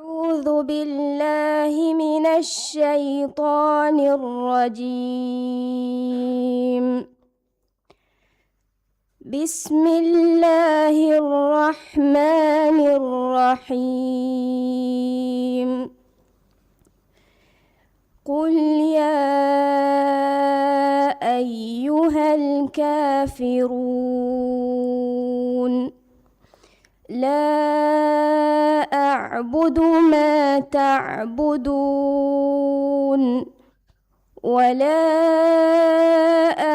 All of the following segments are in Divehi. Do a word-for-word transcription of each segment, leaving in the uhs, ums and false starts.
أعوذ بالله من الشيطان الرجيم. بسم الله الرحمن الرحيم. قل يا أيها الكافرون، لا أعبد ما تعبدون، ولا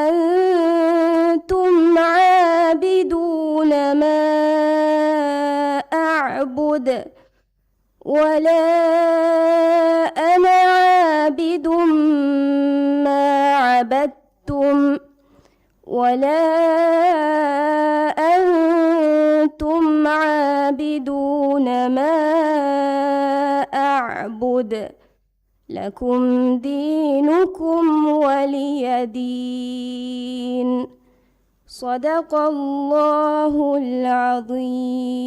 أنتم عابدون ما أعبد، ولا أنا عابد ما عبدتم، ولا أنتم عابدون ما أعبد. لكم دينكم ولي دين. صدق الله العظيم.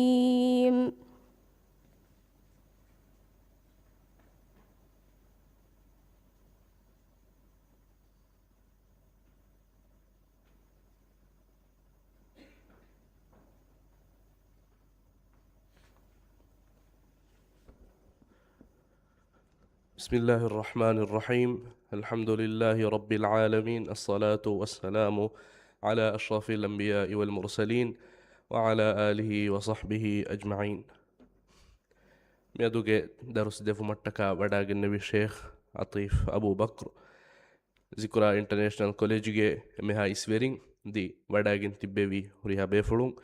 بسم الله الرحمن الرحيم. الحمد لله رب العالمين. الصلاة والسلام على أشرف الأنبياء والمرسلين وعلى آله وصحبه أجمعين. މިއަދުގެ ދަރުސް ދެއްވުމަށްޓަކާ ވަޑާގެންނެވި ޝޭޚް އަތީފް އަބޫ ބަކްރު، ޒިކުރާ އިންޓަރނޭޝަނަލް ކޮލެޖުގެ އެންމެހާ އިސްވެރިން ދީ ވަޑާގެން ތިއްބެވި ހުރިހާ ބޭފުޅުން،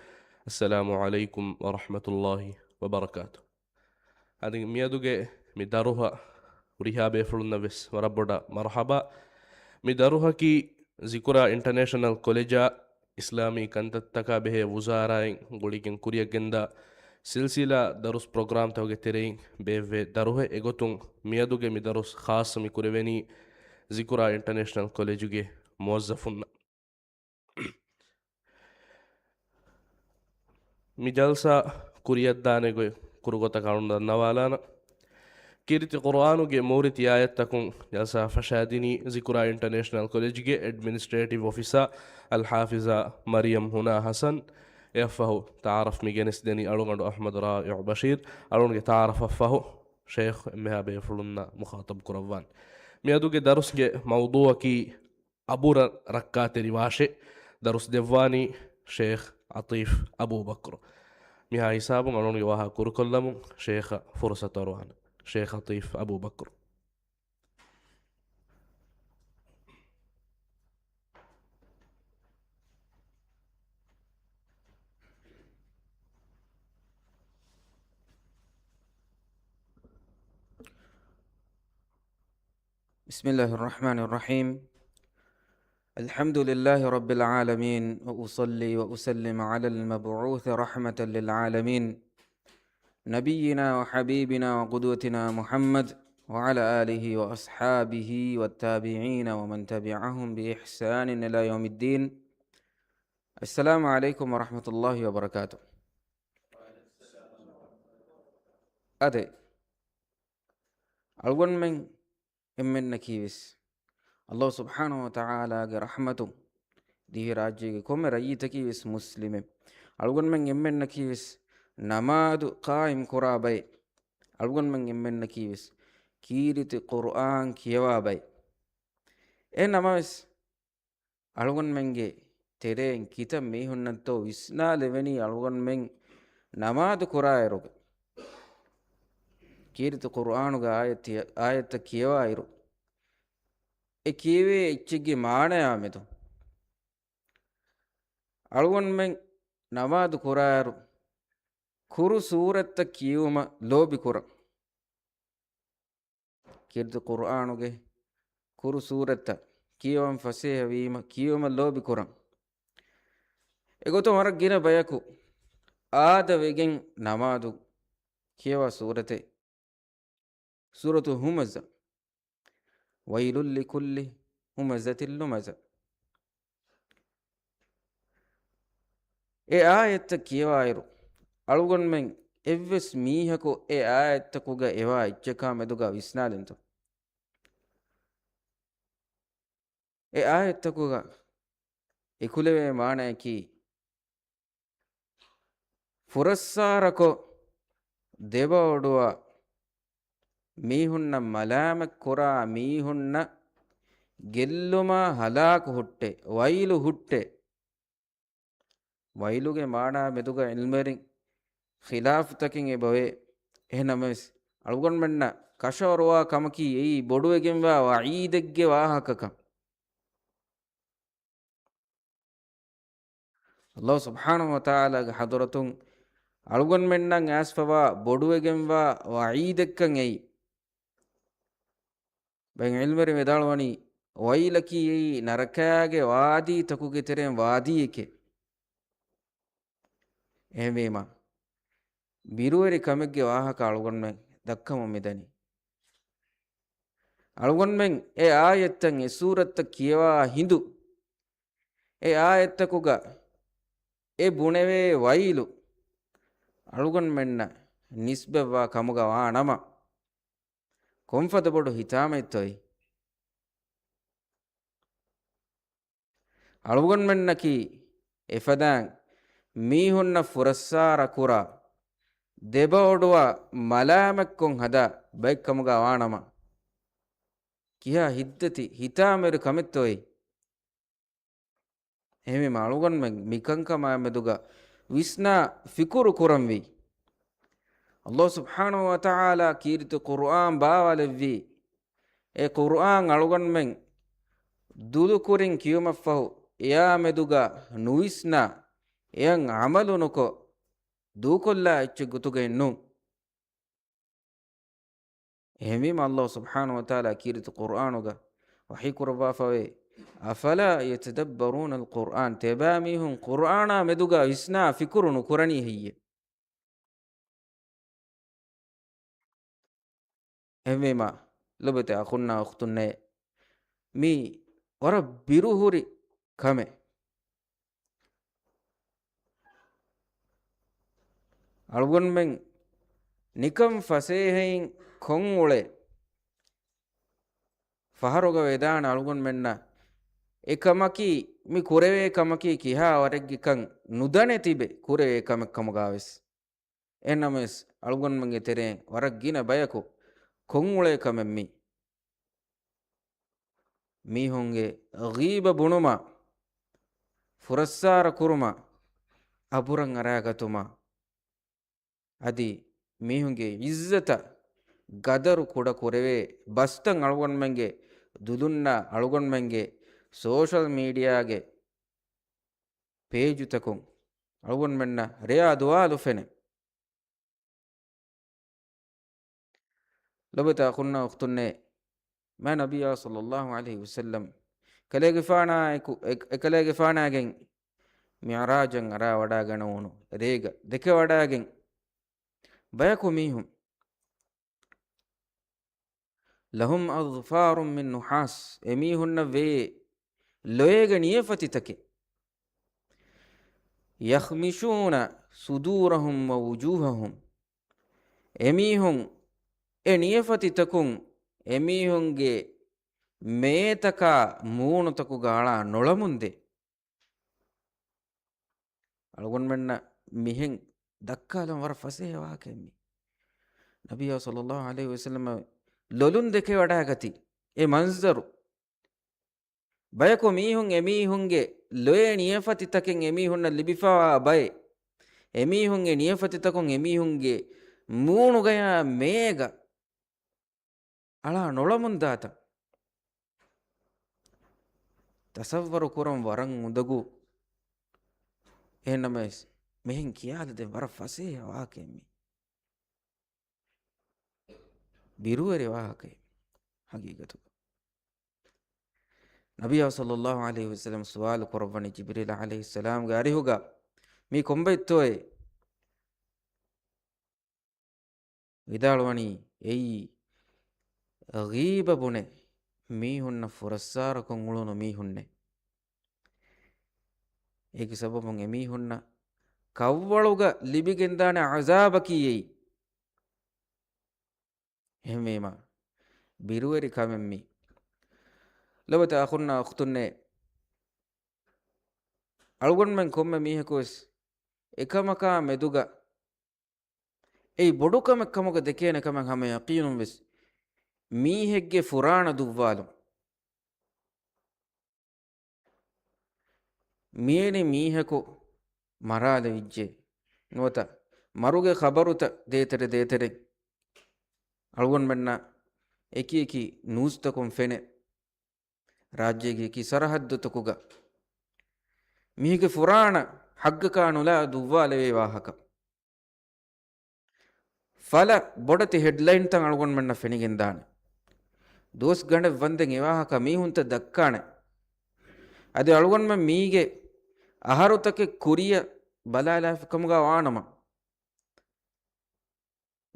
އައްސަލާމު ޢަލައިކުމް ވަރަޙްމަތުﷲ ވަބަރަކާތު. އަދި މިއަދުގެ މި ދަރުހަށް ހުރިހާ ބޭފުޅުންނަށް ވެސް ވަރަށް ބޮޑަށް މަރުޙަބާ. މި ދަރުހަކީ ޒިކުރާ އިންޓަރނޭޝަނަލް ކޮލެޖާ އިސްލާމީ ކަންތައްތަކާ ބެހޭ ވުޒާރާއިން ގުޅިގެން ކުރިއަށްގެންދާ ސިލްސިލާ ދަރުސް ޕްރޮގްރާމްތަކުގެ ތެރެއިން ބޭއްވޭ ދަރުހެއް. އެގޮތުން މިއަދުގެ މި ދަރުސް ޚާއްޞަ މި ކުރެވެނީ ޒިކުރާ އިންޓަރނޭޝަނަލް ކޮލެޖުގެ މުވައްޒަފުންނަށް. މި ޖަލްސާ ކުރިއަށްދާނެ ގޮތް ކުރުގޮތަކަށް އަޅުން ދަންނަވާލާނަން. ކީރިތި ޤުރުއާނުގެ މޫރިތި އާޔަތްތަކުން ޖަލްސާ ފަށާދިނީ ޒިކުރާ އިންޓަރނޭޝަނަލް ކޮލެޖުގެ އެޑްމިނިސްޓްރޭޓިވް އޮފިސަރ އަލްޙާފިޒާ މަރިޔަމް ހުނާ ޙަސަން. އެއަށްފަހު ތަޢާރަފް މި ގެނެސްދެނީ އަޅުގަނޑު އަޙްމަދު ރާއިޢު ބަޝީރް. އަޅުގަނޑުގެ ތަޢާރަފަށްފަހު ޝޭޚް އެންމެހާ ބޭފުޅުންނާ މުޚާޠަބު ކުރައްވާނެ. މިއަދުގެ ދަރުސްގެ މައުޟޫޢަކީ އަބުރަށް ރައްކާތެރި ވާށޭ. ދަރުސް ދެއްވާނީ ޝޭޚް އަތީފް އަބޫބަކްރު. މިހާ ހިސާބުން އަޅުގަނޑުގެ ވާހަކަ ކުރުކޮށްލަމުން ޝޭޚަށް ފުރުޞަތު އަރުވާނެ. ޝޭޚް އަތީފް އަބޫބަކްރު. بسم الله الرحمن الرحيم. الحمد لله رب العالمين، وأصلي وأسلم على المبعوث رحمة للعالمين، نبينا وحبيبنا وقدوتنا محمد، وعلى آله وأصحابه والتابعين ومن تبعهم بإحسان إلى يوم الدين. السلام عليكم ورحمة الله وبركاته. އާދެ، އަޅުގަނޑުމެން އެންމެންނަކީވެސް ﷲ ސުބްޙާނަހޫ ވަތަޢާލާގެ ރަޙްމަތުން ދިވެހިރާއްޖޭގެ ކޮންމެ ރައްޔިތަކީވެސް މުސްލިމެއް. އަޅުގަނޑުމެން އެންމެންނަކީވެސް ނަމާދު ޤާއިމް ކުރާ ބައެއް. އަޅުގަނޑުމެން އެންމެންނަކީވެސް ކީރިތި ޤުރުއާން ކިޔަވާ ބައެއް. އެހެން ނަމަވެސް، އަޅުގަނޑުމެންގެ ތެރެއިން ކިތައް މީހުންނަށްތޯ ވިސްނާލެވެނީ އަޅުގަނޑުމެން ނަމާދު ކުރާއިރުގެ ކީރިތި ޤުރުއާނުގެ އާޔަތް، އާޔަތްތައް ކިޔަވާއިރު، އެ ކިޔެވޭ އެއްޗެއްގެ މާނަޔާމެދު އަޅުގަނޑުމެން ނަމާދު ކުރާއިރު ކުރު ސޫރަތްތައް ކިޔެވުމަށް ލޯބި ކުރަން. ކީރިތި ޤުރުއާނުގެ ކުރު ސޫރަތްތައް ކިޔަވަން ފަސޭހަވީމަ ކިޔެވުމަށް ލޯބި ކުރަން. އެގޮތުން ވަރަށް ގިނަ ބަޔަކު އާދަވެގެން ނަމާދު ކިޔަވާ ސޫރަތެއް ސޫރަތު ހުމަޒަ. وَيْلٌ لِكُلِّ هُمَزَةٍ لُمَزَةٍ. އެ އާޔަތްތައް ކިޔަވާއިރު، އަޅުގަނޑުމެން އެއްވެސް މީހަކު އެ އާޔަތްތަކުގަ އެވާ އެއްޗަކާ މެދުގަ ވިސްނާލިންތޯ؟ އެ އާޔަތްތަކުގަ އެކުލެވޭ މާނަޔަކީ، ފުރައްސާރަކޮށް، ދެބައޮޑުވާ، މީހުންނަށް މަލާމަތްކުރާ، މީހުންނަށް ގެއްލުމާ ހަލާކު ހުއްޓޭ، ވައިލު ހުއްޓޭ. ވައިލުގެ މާނާ މެދުގަ ޢިލްމުވެރިން ޚިލާފުތަކެއް އެބަވޭ. އެހެންނަމަވެސް، އަޅުގަނޑުމެންނަށް ކަށަވަރުވާ ކަމަކީ އެއީ ބޮޑުވެގެންވާ ވަޢީދެއްގެ ވާހަކަކަން. ﷲ ސުބްޙާނަހޫ ވަތަޢާލާގެ ޙަޟްރަތުން އަޅުގަނޑުމެންނަށް އައިސްފަވާ ބޮޑުވެގެންވާ ވަޢީދެއްކަން އެއީ. ބައެއް ޢިލްމުވެރިން ވިދާޅުވަނީ، ވައިލަކީ އެއީ ނަރަކާގެ ވާދީތަކުގެ ތެރެއިން ވާދީއެކޭ. އެހެންވީމަ، ބިރުވެރި ކަމެއްގެ ވާހަކަ އަޅުގަނޑުމެން ދައްކަމުން މިދަނީ. އަޅުގަނޑުމެން އެ އާޔަތްތައް، އެ ސޫރަތްތައް ކިޔަވާ ހިނދު، އެ އާޔަތްތަކުގަ އެ ބުނެވޭ ވައިލު އަޅުގަނޑުމެންނަށް ނިސްބަތްވާ ކަމުގަ ވާ ނަމަ، ކޮންފަދަ ބޮޑު ހިތާމައެއްތޯއޭ؟ އަޅުގަނޑުމެންނަކީ އެފަދައިން މީހުންނަށް ފުރައްސާރަ ކުރާ، ދެބައޮޑުވާ، މަލާމަތްކޮށް ހަދާ ބައެއްކަމުގަ ވާނަމަ، ކިހާ ހިތްދަތި ހިތާމަވެރި ކަމެއްތޯއޭ؟ އެހެންވީމަ އަޅުގަނޑުމެން މިކަންކަމާ މެދުގަ ވިސްނާ ފިކުރު ކުރަންވީ. ﷲ ސުބްޙާނަހޫ ވަތަޢާލާ ކީރިތި ޤުރުއާން ބާވާލެއްވީ، އެ ޤުރުއާން އަޅުގަނޑުމެން ދުލުކުރިން ކިޔުމަށްފަހު، އެއާ މެދުގަ ނުވިސްނާ، އެޔަށް ޢަމަލު ނުކޮށް، ދޫކޮށްލާ އެއްޗެއް ގޮތުގައެއް ނޫން. އެހެންވީމަ ﷲ ސުބްޙާނަހޫ ވަތަޢާލާ ކީރިތި ޤުރުއާނުގަ ވަޙީ ކުރައްވާފަވޭ، أفلا يتدبرون القرآن، ތިޔަބައިމީހުން ޤުރުއާނާ މެދުގަ ވިސްނާ ފިކުރު ނުކުރަނީ ހެއްޔޭ؟ އެހެންވީމަ، ލޮބުވެތި އަޚުންނާ އުޚްތުންނޭ، މީ ވަރަށް ބިރުހުރި ކަމެއް. އަޅުގަނޑުމެން ނިކަން ފަސޭހައިން ކޮށްއުޅޭ ފަހަރުގަ ވެދާނެ އަޅުގަނޑުމެންނަށް އެ ކަމަކީ، މި ކުރެވޭ ކަމަކީ ކިހާ ވަރެއްގެކަން ނުދަނެ ތިބެ ކުރެވޭ ކަމެއް ކަމުގަވެސް. އެހެންނަމަވެސް، އަޅުގަނޑުމެންގެ ތެރެއިން ވަރަށް ގިނަ ބަޔަކު ކޮށްއުޅޭ ކަމެއް މީ. މީހުންގެ ޣީބަ ބުނުމާ، ފުރައްސާރަ ކުރުމާ، އަބުރަށް އަރާގަތުމާ، އަދި މީހުންގެ ޢިއްޒަތަށް ގަދަރު ކުޑަ ކުރެވޭ ބަސްތައް އަޅުގަނޑުމެންގެ ދުލުންނާ، އަޅުގަނޑުމެންގެ ސޯޝަލް މީޑިއާގެ ޕޭޖުތަކުން އަޅުގަނޑުމެންނަށް ރެޔާ ދުވާލު ފެނޭ. ލޮބުވެތި އަޚުންނާ އުޚްތުންނޭ، މާތް ނަބިއްޔާ ޞައްލައްލާހު ޢަލައިހި ވަސައްލަމް ކަލޭގެފާނާއެކު، އެ، އެކަލޭގެފާނާގެން މިޢުރާޖަށް އަރާ ވަޑައިގަނެވުނު ރޭގަ ދެކެވަޑައިގެން ބަޔަކު މީހުން، لهم أظفار من نحاس، އެމީހުންނަށް ވޭ ލޮޔޭގެ ނިޔަފަތިތަކެއް، يخمشون صدورهم ووجوههم، އެމީހުން އެ ނިޔަފަތިތަކުން އެމީހުންގެ މޭތަކާ މޫނުތަކުގަ އަޅާ ނޮޅަމުންދޭ. އަޅުގަނޑުމެންނަށް މިހެން ދައްކާލަން ވަރަށް ފަސޭހަ ވާހަކައެއް މީ. ނަބިއްޔާ ޞައްލައްލާހު ޢަލައިހި ވަސައްލަމަ ލޮލުން ދެކެވަޑައިގަތީ އެ މަންޒަރު. ބަޔަކު މީހުން އެމީހުންގެ ލޮޔެއް ނިޔަފަތިތަކެއް އެމީހުންނަށް ލިބިފަވާ ބައެއް، އެމީހުންގެ ނިޔަފަތިތަކުން އެމީހުންގެ މޫނުގަޔާ މޭގަ އަޅާ ނޮޅަމުންދާތަން ތަޞައްވަރު ކުރަން ވަރަށް އުނދަގޫ. އެހެންނަމަވެސް، މިހެން ކިޔާލަދޭން ވަރަށް ފަސޭހަ ވާހަކައެއް މީ. ބިރުވެރި ވާހަކައެއް ހަގީގަތުގަ. ނަބިއްޔާ ޞައްލައްލާހު ޢަލައިހި ވަސައްލަމް ސުވާލު ކުރައްވަނީ ޖިބްރީލް ޢަލައިހިއްސަލާމްގެ އަރިހުގަ، މީ ކޮންބައެއްތޯއޭ؟ ވިދާޅުވަނީ، އެއީ ޣީބަ ބުނެ މީހުންނަށް ފުރައްސާރަކޮށް އުޅުނު މީހުންނޭ. އޭގެ ސަބަބުން އެމީހުންނަށް ކަށްވަޅުގަ ލިބިގެންދާނެ އަޒާބަކީ އެއީ. އެހެންވީމަ، ބިރުވެރި ކަމެއް މީ. ލޮބުވެތި އަޚުންނާ އުޚްތުންނޭ، އަޅުގަނޑުމެން ކޮންމެ މީހަކުވެސް އެކަމަކާ މެދުގަ އެއީ ބޮޑު ކަމެއް ކަމުގަ ދެކޭނެ ކަމެއް ހަމަ ޔަޤީނުންވެސް މީހެއްގެ ފުރާނަ ދުއްވާލުން. މިއެނި މީހަކު މަރާލެވިއްޖެ ނުވަތަ މަރުގެ ޚަބަރުތައް ދޭތެރެ ދޭތެރެ އަޅުގަނޑުމެންނަށް އެކި އެކި ނޫސްތަކުން ފެނެ، ރާއްޖޭގެ އެކި ސަރަހައްދުތަކުގަ މީހެއްގެ ފުރާނަ ހައްގަކާ ނުލާ ދުއްވާލެވޭ ވާހަކަ. ފަލަ ބޮޑެތި ހެޑްލައިންތައް އަޅުގަނޑުމެންނަށް ފެނިގެންދާނެ. ދުވަސް ގަނޑެއް ވަންދެން އެވާހަކަ މީހުންތައް ދައްކާނެ. އަދި އަޅުގަނޑުމެން މީގެ އަހަރުތަކެއް ކުރިއަށް ބަލާލާފި ކަމުގަ ވާނަމަ،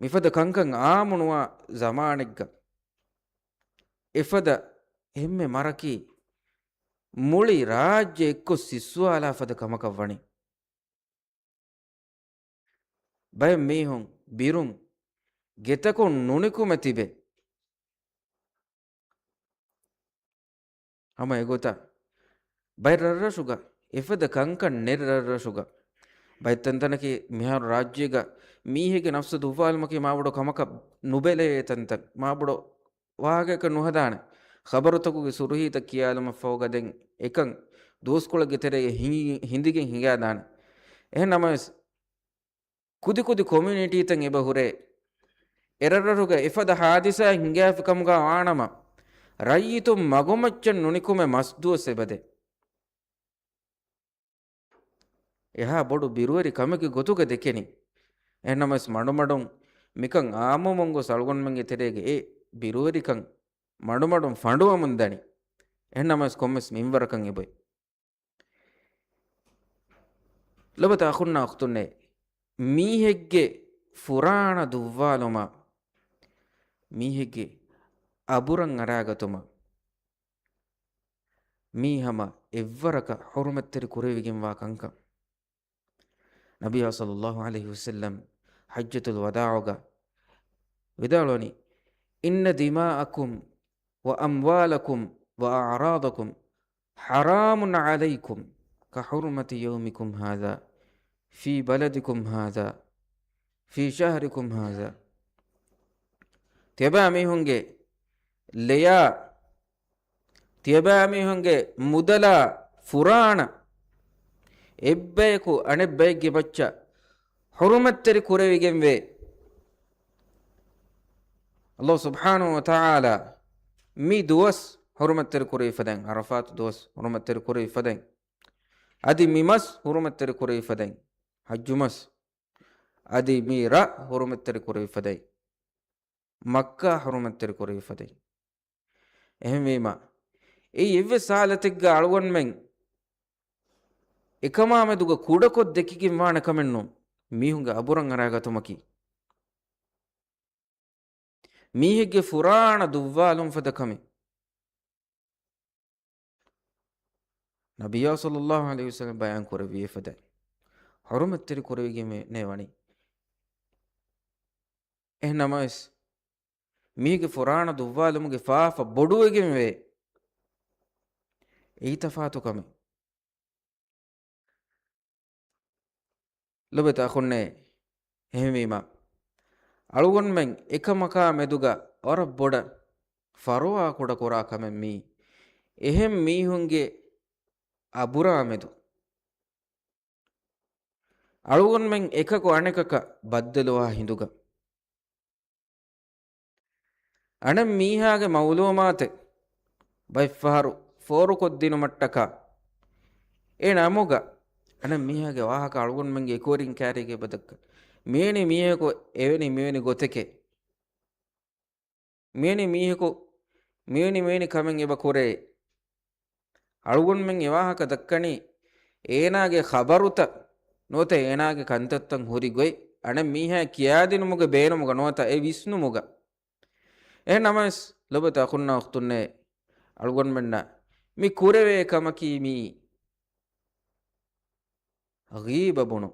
މިފަދަ ކަންކަން އާއްމުނުވާ ޒަމާނެއްގަ އެފަދަ އެންމެ މަރަކީ މުޅި ރާއްޖެ އެއްކޮށް ސިއްސުވާލާ ފަދަ ކަމަކަށް ވަނީ. ބައެއް މީހުން ބިރުން ގެތަކުން ނުނިކުމެ ތިބެ. ހަމަ އެގޮތަށް ބައެއް ރަށްރަށުގަ އެފަދަ ކަންކަން ނެތް ރަށްރަށުގަ ބައެއް ތަންތަނަކީ މިހާރު ރާއްޖޭގަ މީހެއްގެ ނަފްސު ދުއްވާލުމަކީ މާބޮޑު ކަމަކަށް ނުބެލެވޭ ތަންތަން، މާބޮޑު ވާހަކައަކަށް ނުހަދާނެ. ޚަބަރުތަކުގެ ސުރުހީތައް ކިޔާލުމަށްފަހުގަ ދެން އެކަން ދުވަސްކޮޅެއްގެ ތެރޭގަ ހިނގި-، ހިނދިގެން ހިނގާދާނެ. އެހެން ނަމަވެސް، ކުދިކުދި ކޮމިއުނިޓީތައް އެބަ ހުރޭ. އެރަށްރަށުގަ އެފަދަ ހާދިސާއެއް ހިނގާފި ކަމުގަ ވާނަމަ، ރައްޔިތުން މަގުމައްޗަށް ނުނިކުމެ މަސްދުވަސް އެބަދޭ. އެހާ ބޮޑު ބިރުވެރި ކަމެއްގެ ގޮތުގަ ދެކެނީ. އެހެންނަމަވެސް މަޑުމަޑުން މިކަން އާއްމުވަމުން ގޮސް އަޅުގަނޑުމެންގެ ތެރޭގަ އެ ބިރުވެރިކަން މަޑުމަޑުން ފަނޑުވަމުން ދަނީ. އެހެންނަމަވެސް ކޮންމެސް މިންވަރަކަށް އެބައޮތް. ލޮބުވެތި އަޚުންނާ އުޚްތުންނޭ، މީހެއްގެ ފުރާނަ ދުއްވާލުމަށް، މީހެއްގެ އަބުރަށް އަރާގަތުމަށް، މީ ހަމަ އެއްވަރަކަށް ޙުރުމަތްތެރި ކުރެވިގެންވާ ކަންކަން. ނަބިއްޔާ ޞައްލައްލާހު ޢަލައިހި ވަސައްލަމް ޙައްޖަތުލް ވަދާޢުގަ ވިދާޅުވަނީ، إن دماءكم وأموالكم وأعراضكم حرام عليكم كحرمة يومكم هذا في بلدكم هذا في شهركم هذا. ތިޔަބައިމީހުންގެ ލެޔާ، ތިޔަބައިމީހުންގެ މުދަލާ ފުރާނަ އެއްބަޔަކު އަނެއްބައެއްގެ މައްޗަށް ޙުރުމަތްތެރި ކުރެވިގެންވޭ. ﷲ ސުބްޙާނަހޫ ވަތަޢާލާ މި ދުވަސް ޙުރުމަތްތެރި ކުރެވިފަދައިން، ޢަރަފާތު ދުވަސް ޙުރުމަތްތެރި ކުރެވިފަދައިން، އަދި މި މަސް ޙުރުމަތްތެރި ކުރެވިފަދައިން، ޙައްޖު މަސް، އަދި މި ރަށް ޙުރުމަތްތެރި ކުރެވިފަދައިން، މައްކާ ޙުރުމަތްތެރި ކުރެވިފަދައިން. އެހެންވީމަ، އެއީ އެއްވެސް ޙާލަތެއްގަ އަޅުގަނޑުމެން އެކަމާމެދުގަ ކުޑަކޮށް ދެކިގެން ވާނެ ކަމެއް ނޫން. މީހުންގެ އަބުރަށް އަރާގަތުމަކީ، މީހެއްގެ ފުރާނަ ދުއްވާލުން ފަދަ ކަމެއް. ނަބިއްޔާ ޞައްލައްލާހު ޢަލައިހި ވަސައްލަމް ބަޔާން ކުރެއްވި އެފަދައިން ޙުރުމަތްތެރި ކުރެވިގެން ނޭ ވަނީ. އެހެން ނަމަވެސް، މީގެ ފުރާނަ ދުއްވާލުމުގެ ފާފަ ބޮޑުވެގެން ވޭ. އެއީ ތަފާތު ކަމެއް. ލޮބުވެތި އަޚުންނޭ، އެހެންވީމަ، އަޅުގަނޑުމެން އެކަމަކާ މެދުގަ ވަރަށް ބޮޑަށް ފަރުވާ ކުޑަކުރާ ކަމެއް މީ. އެހެން މީހުންގެ އަބުރާ މެދު އަޅުގަނޑުމެން އެކަކު އަނެކަކަށް ބައްދަލުވާ ހިނދުގަ، އަނެއް މީހާގެ މައުލޫމާތެއް ބައެއްފަހަރު ފޯރުކޮށްދިނުމަށްޓަކާ، އެ ނަމުގަ އަނެއް މީހާގެ ވާހަކަ އަޅުގަނޑުމެންގެ އެކުވެރިން ކާރީގަ އެބަ ދައްކަން. މިވެނި މީހަކު އެވެނި މިވެނި ގޮތެކޭ. މިވެނި މީހަކު މިވެނި މިވެނި ކަމެއް އެބަ ކުރޭ. އަޅުގަނޑުމެން އެ ވާހަކަ ދައްކަނީ އޭނާގެ ޚަބަރުތައް ނުވަތަ އޭނާގެ ކަންތައްތައް ހުރި ގޮތް އަނެއް މީހާ ކިޔާދިނުމުގެ ބޭނުމުގަ ނުވަތަ އެ ވިސްނުމުގަ. އެހެން ނަމަވެސް، ލޮބުވެތި އަޚުންނާ އުޚްތުންނޭ، އަޅުގަނޑުމެންނަށް މި ކުރެވޭ ކަމަކީ މީ ޣީބަ ބުނު.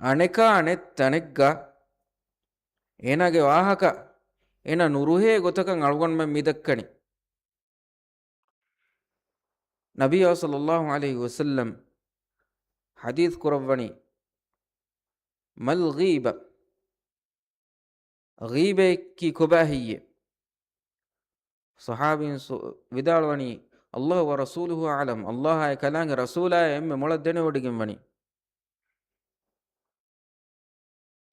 އަނެކާ އަނެއް ތަނެއްގަ އޭނާގެ ވާހަކަ އޭނާ ނުރުހޭ ގޮތަކަށް އަޅުގަނޑުމެން މި ދައްކަނީ. ނަބިއްޔާ ޞައްލައްލާހު ޢަލައިހި ވަސައްލަމް ޙަދީޘް ކުރައްވަނީ، މަލް ޣީބަ، ޣީބަޔަކީ ކޮބާ ހެއްޔޭ؟ ޞަޙާބީން ސު-، ވިދާޅުވަނީ، ﷲ ވަރަސޫލުހޫ އަޢްލަމް، ﷲ އާއި ކަލާނގެ ރަސޫލާއި އެންމެ މޮޅަށް ދެނެވޮޑިގެންވަނީ.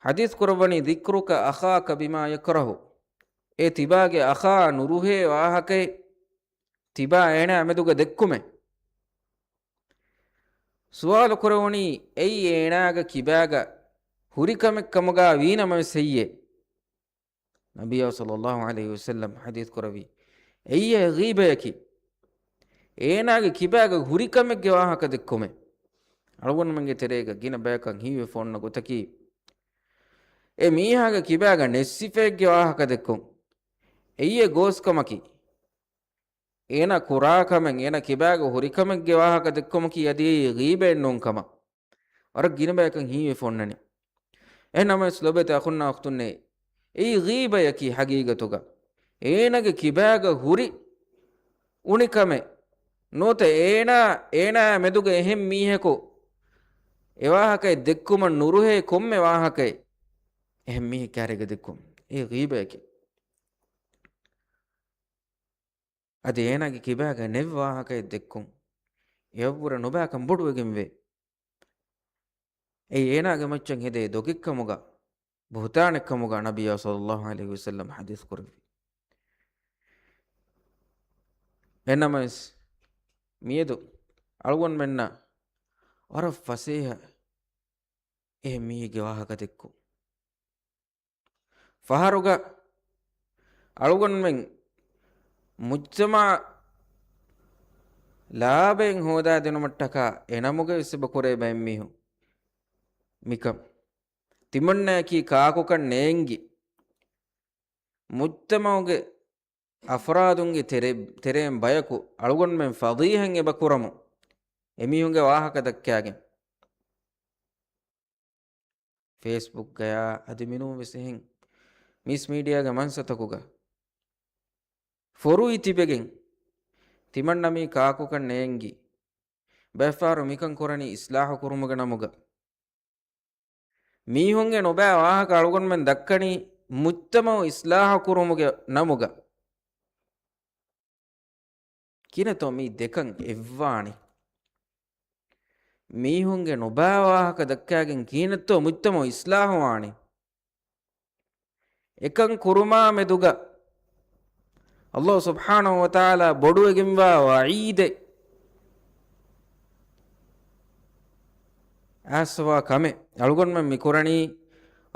ޙަދީޘް ކުރައްވަނީ، ذكرك أخاك بما يكره، އޭ ތިބާގެ އަޚާ ނުރުހޭ ވާހަކައެއް ތިބާ އޭނާ މެދުގަ ދެއްކުމެއް. ސުވާލު ކުރެވުނީ، އެއީ އޭނާގެ ކިބާގަ ހުރި ކަމެއް ކަމުގަ ވީނަމަވެސް ހެއްޔޭ؟ ނަބިއްޔާ ޞައްލައްލާހު ޢަލައިހި ވަސައްލަމް ޙަދީޘް ކުރެއްވި، އެއީ ޣީބަޔަކީ. އޭނާގެ ކިބާގަ ހުރި ކަމެއްގެ ވާހަކަ ދެއްކުމެއް. އަޅުގަނޑުމެންގެ ތެރޭގަ ގިނަ ބަޔަކަށް ހީވެފަ އޮންނަ ގޮތަކީ، އެ މީހާގެ ކިބާގަ ނެއްސިފައެއްގެ ވާހަކަ ދެއްކުން. އެއީ ގޯސްކަމަކީ. އޭނާ ކުރާ ކަމެއް، އޭނާ ކިބާގަ ހުރި ކަމެއްގެ ވާހަކަ ދެއްކުމަކީ އަދި އެއީ ޣީބައެއް ނޫން ކަމަށް ވަރަށް ގިނަ ބަޔަކަށް ހީވެފަ އޮންނަނީ. އެހެން ނަމަވެސް ލޮބުވެތި އަޚުންނާ އުޚްތުންނޭ، އެއީ ޣީބަޔަކީ ޙަޤީޤަތުގަ. އޭނާގެ ކިބާގަ ހުރި އުނިކަމެއް ނުވަތަ އޭނާ، އޭނާ މެދުގަ އެހެން މީހަކު އެ ވާހަކައެއް ދެއްކުމަށް ނުރުހޭ ކޮންމެ ވާހަކައެއް އެހެން މީހެއްގެ ކާރޭގަ ދެއްކުން. އެއީ ޣީބަޔަކީ. އަދި އޭނާގެ ކިބާގަ ނެތް ވާހަކައެއް ދެއްކުން އެއަށްވުރެ ނުބައިކަން ބޮޑުވެގެންވޭ. އެއީ އޭނާގެ މައްޗަށް ހެދޭ ދޮގެއްކަމުގަ، ބުހުތާނެއްކަމުގަ ނަބިއްޔާ ޞައްލައްލާހު ޢަލައިހި ވަސައްލަމް ޙަދީޘް ކުރެއްވި. އެހެންނަމަވެސް، މިއަދު އަޅުގަނޑުމެންނަށް ވަރަށް ފަސޭހަ އެހެން މީހެއްގެ ވާހަކަ ދެއްކުން. ފަހަރުގަ އަޅުގަނޑުމެން މުޖްތަމަޢަށް ލާބައެއް ހޯދާދިނުމަށްޓަކާ އެނަމުގައި ވެސް އެބަ ކުރޭ ބައެއް މީހުން މިކަން. ތިމަންނަޔަކީ ކާކުކަން ނޭނގި، މުޖްތަމަޢުގެ އަފްރާދުންގެ ތެރެ-، ތެރެއިން ބަޔަކު އަޅުގަނޑުމެން ފަޟީޙަތް އެބަ ކުރަމު، އެމީހުންގެ ވާހަކަ ދައްކާގެން. ފޭސްބުކްގަޔާ އަދި މިނޫން ވެސް އެހެން މިސް މީޑިއާގެ މަންސަތަކުގަ ފޮރުވި ތިބެގެން، ތިމަންނަ މީ ކާކުކަން ނޭނގި، ބައެއްފަހަރު މިކަން ކުރަނީ އިޞްލާޙު ކުރުމުގެ ނަމުގަ. މީހުންގެ ނުބައި ވާހަކަ އަޅުގަނޑުމެން ދައްކަނީ މުޖްތަމަޢު އިޞްލާޙު ކުރުމުގެ ނަމުގަ. ކިހިނެއްތޯ މީ ދެކަން އެއްވާނީ؟ މީހުންގެ ނުބައި ވާހަކަ ދައްކާގެން ކިހިނެއްތޯ މުޖްތަމަޢު އިޞްލާޙުވާނީ؟ އެކަން ކުރުމާ މެދުގަ ﷲ ސުބްޙާނަހޫ ވަތަޢާލާ ބޮޑުވެގެންވާ ވަޢީދެއް އައިސްފަވާ ކަމެއް އަޅުގަނޑުމެން މި ކުރަނީ،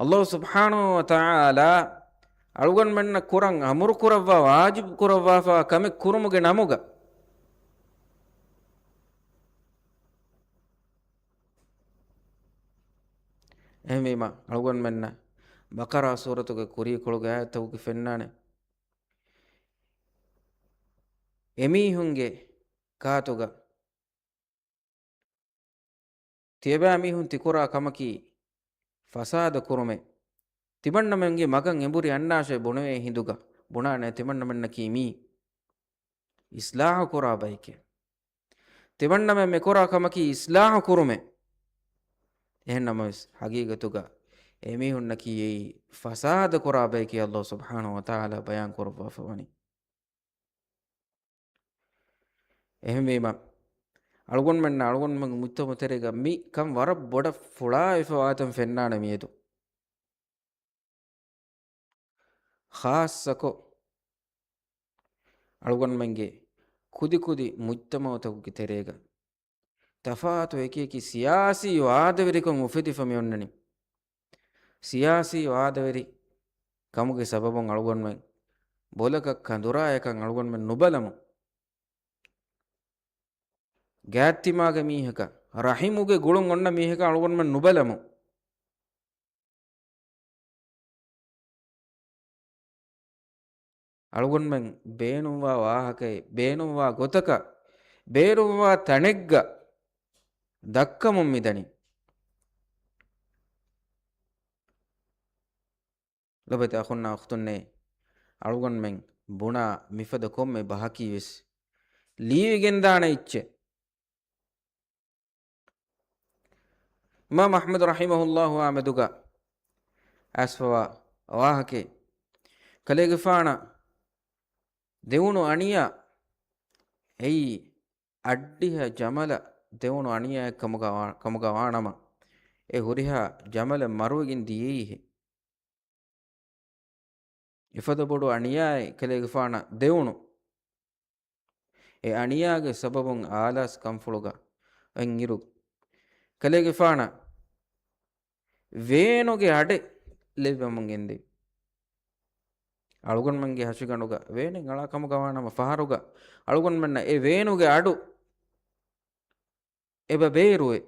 ﷲ ސުބްޙާނަހޫ ވަތަޢާލާ އަޅުގަނޑުމެންނަށް ކުރަން އަމުރު ކުރައްވާ، ވާޖިބު ކުރައްވާފަވާ ކަމެއް ކުރުމުގެ ނަމުގަ. އެހެންވީމަ، އަޅުގަނޑުމެންނަށް ބަޤަރާ ސޫރަތުގެ ކުރީކޮޅުގެ އާޔަތްތަކުގެ ފެންނާނެ، އެމީހުންގެ ކާތުގަ ތިޔަބައިމީހުން ތިކުރާ ކަމަކީ ފަސާދަ ކުރުމެއް. ތިމަންނަމެންގެ މަގަށް އެނބުރި އަންނާށޭ ބުނެވޭ ހިނދުގަ ބުނާނެ ތިމަންނަމެންނަކީ މީ އިޞްލާޙު ކުރާ ބައެކޭ. ތިމަންނަމެން މި ކުރާ ކަމަކީ އިޞްލާޙު ކުރުމޭ. އެހެންނަމަވެސް، ޙަޤީޤަތުގަ އެމީހުންނަކީ އެއީ ފަސާދަ ކުރާ ބައެކޭ ﷲ ސުބްޙާނަހޫ ވަތަޢާލާ ބަޔާން ކުރައްވާފަ ވަނީ. އެހެންވީމަ، އަޅުގަނޑުމެންނަށް އަޅުގަނޑުމެންގެ މުޖްތަމަޢު ތެރޭގަ މި ކަން ވަރަށް ބޮޑަށް ފުޅާވެފަވާތަން ފެންނާނެ މިއަދު. ޚާއްޞަކޮށް، އަޅުގަނޑުމެންގެ ކުދިކުދި މުޖްތަމަޢުތަކުގެ ތެރޭގަ ތަފާތު އެކިއެކި ސިޔާސީ ވާދަވެރިކަން އުފެދިފަ މިއޮންނަނީ. ސިޔާސީ ވާދަވެރި ކަމުގެ ސަބަބުން އަޅުގަނޑުމެން ބޮލަކަށް ކަނދުރާޔަކަށް އަޅުގަނޑުމެން ނުބަލަމު. ގާތްތިމާގެ މީހަކަށް، ރަޙިމުގެ ގުޅުން އޮންނަ މީހަކަށް އަޅުގަނޑުމެން ނުބަލަމު. އަޅުގަނޑުމެން ބޭނުންވާ ވާހަކައެއް، ބޭނުންވާ ގޮތަކަށް، ބޭނުންވާ ތަނެއްގަ ދައްކަމުން މިދަނީ. ލޮބުވެތި އަޚުންނާ އުޚްތުންނޭ، އަޅުގަނޑުމެން ބުނާ މިފަދަ ކޮންމެ ބަހަކީވެސް ލިޔެވިގެންދާނެ އެއްޗެއް. އިމާމް އަޙްމަދު ރަޙިމަހުﷲ އާ މެދުގަ އައިސްފަވާ ވާހަކައެއް، ކަލޭގެފާނަށް ދެވުނު އަނިޔާ، އެއީ އައްޑިހަ ޖަމަލަށް ދެވުނު އަނިޔާއެއް ކަމުގަ ވާ-، ކަމުގަ ވާނަމަ، އެ ހުރިހާ ޖަމަލެއް މަރުވެގެން ދިޔައީހޭ. އެފަދަ ބޮޑު އަނިޔާއެއް ކަލޭގެފާނަށް ދެވުނު. އެ އަނިޔާގެ ސަބަބުން އާލާސް ކަންފުޅުގަ އޮތް އިރު، ކަލޭގެފާނަށް ވޭނުގެ އަޑެއް ލެއްވަމުން ގެންދެވި. އަޅުގަނޑުމެންގެ ހަށިގަނޑުގަ ވޭނެއް އަޅާ ކަމުގަ ވާނަމަ، ފަހަރުގަ އަޅުގަނޑުމެންނަށް އެ ވޭނުގެ އަޑު އެބަ ބޭރުވޭ.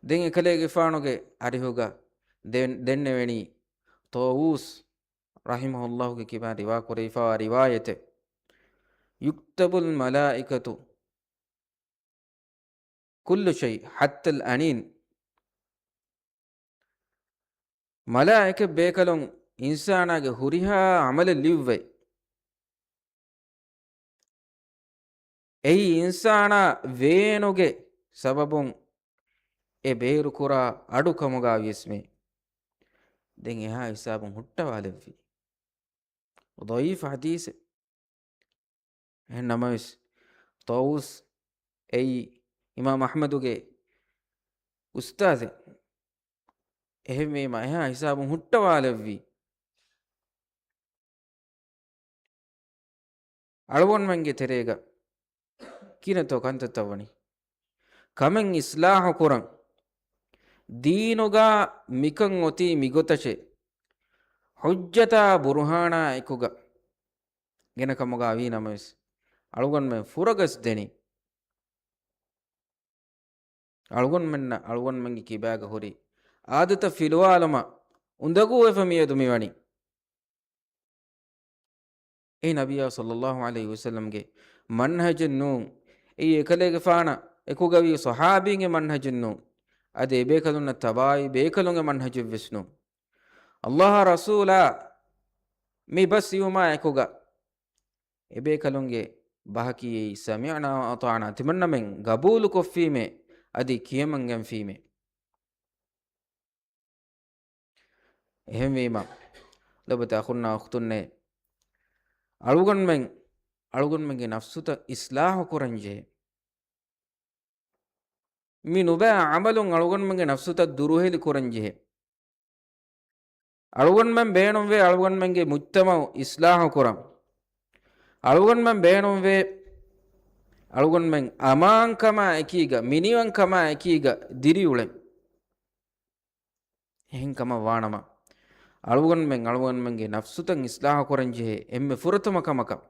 ދެން އެކަލޭގެފާނުގެ އަރިހުގަ ދެން-، ދެންނެވެނީ ޠާވޫސް ރަޙިމަހުﷲގެ ކިބާ ރިވާ ކުރެވިފަވާ ރިވާޔަތެއް، يكتب الملائكة كل شيء حتى الأنين. މަލާއިކަތް ބޭކަލުން އިންސާނާގެ ހުރިހާ ޢަމަލެއް ލިޔުއްވައި، އެއީ އިންސާނާ ވޭނުގެ ސަބަބުން އެ ބޭރުކުރާ އަޑު ކަމުގަ ވިޔަސްމެ، ދެން އެހާ ހިސާބުން ހުއްޓަވާލެއްވި. ޟަޢީފު ޙަދީޘެއް. އެހެން ނަމަވެސް، ޠާވޫސް އެއީ އިމާމް އަޙްމަދުގެ އުސްތާޛެއް. އެހެންވީމަ، އެހާ ހިސާބުން ހުއްޓަވާލެއްވި. އަޅުގަނޑުމެންގެ ތެރޭގަ ކިހިނެއްތޯ ކަންތައްތައް ވަނީ؟ ކަމެއް އިޞްލާޙު ކުރަން، ދީނުގަ މިކަން އޮތީ މިގޮތަށޭ، ޙުއްޖަތާ ބުރުހާނާ އެކުގަ ގިނަ ކަމުގަ ވީ ނަމަވެސް، އަޅުގަނޑުމެން ފުރަގަސް ދެނީ. އަޅުގަނޑުމެންނަށް އަޅުގަނޑުމެންގެ ކިބާގަ ހުރި އާދަތަށް ފިލުވާލުމަށް އުނދަގޫވެފަ މިއަދު މިވަނީ. އެ ނަބިއްޔާ ޞައްލައްލާހު ޢަލައިހި ވަސައްލަމްގެ މަންހަޖެއް ނޫން. އެއީ އެކަލޭގެފާނަށް އެކުގަވީ ޞަޙާބީންގެ މަންހަޖެއް ނޫން. އަދި އެބޭކަލުންނަށް ތަބާވި ބޭކަލުންގެ މަންހަޖެއް ވެސް ނޫން. ﷲ އާ ރަސޫލާ މި ބަސް އިވުމާ އެކުގަ އެބޭކަލުންގެ ބަހަކީ އެއީ ސަމިޢްނާ ވައަޠާޢްނާ، ތިމަންނަމެން ގަބޫލުކޮށްފީމޭ، އަދި ކިޔަމަންގެންފީމޭ. އެހެންވީމަ، ލޮބުވެތި އަޚުންނާ އުޚްތުންނޭ، އަޅުގަނޑުމެން، އަޅުގަނޑުމެންގެ ނަފްސުތައް އިޞްލާޙު ކުރަން ޖެހޭ. މި ނުބައި ޢަމަލުން އަޅުގަނޑުމެންގެ ނަފްސުތައް ދުރުހެލި ކުރަން ޖެހޭ. އަޅުގަނޑުމެން ބޭނުންވޭ އަޅުގަނޑުމެންގެ މުޖްތަމަޢު އިޞްލާޙު ކުރަން. އަޅުގަނޑުމެން ބޭނުންވޭ އަޅުގަނޑުމެން އަމާންކަމާ އެކީގަ، މިނިވަންކަމާ އެކީގަ ދިރިއުޅެން. އެހެން ކަމަށް ވާނަމަ، އަޅުގަނޑުމެން އަޅުގަނޑުމެންގެ ނަފްސުތައް އިޞްލާޙު ކުރަން ޖެހޭ އެންމެ ފުރަތަމަ ކަމަކަށް.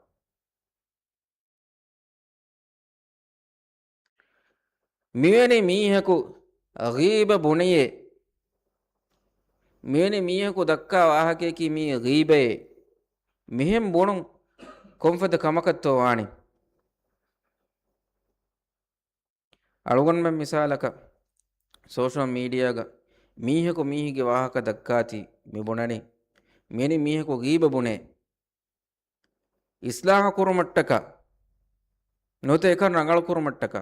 މިވެނި މީހަކު ޣީބަ ބުނެޔޭ، މިވެނި މީހަކު ދައްކާ ވާހަކަޔަކީ މީ ޣީބައޭ، މިހެން ބުނުން ކޮންފަދަ ކަމަކަށްތޯ ވާނީ؟ އަޅުގަނޑުމެން މިސާލަކަށް ސޯޝަލް މީޑިއާގަ މީހަކު މީހެއްގެ ވާހަކަ ދައްކާތީ މި ބުނަނީ، މިވެނި މީހަކު ޣީބަ ބުނޭ، އިޞްލާޙު ކުރުމަށްޓަކާ ނުވަތަ އެކަން ރަނގަޅު ކުރުމަށްޓަކާ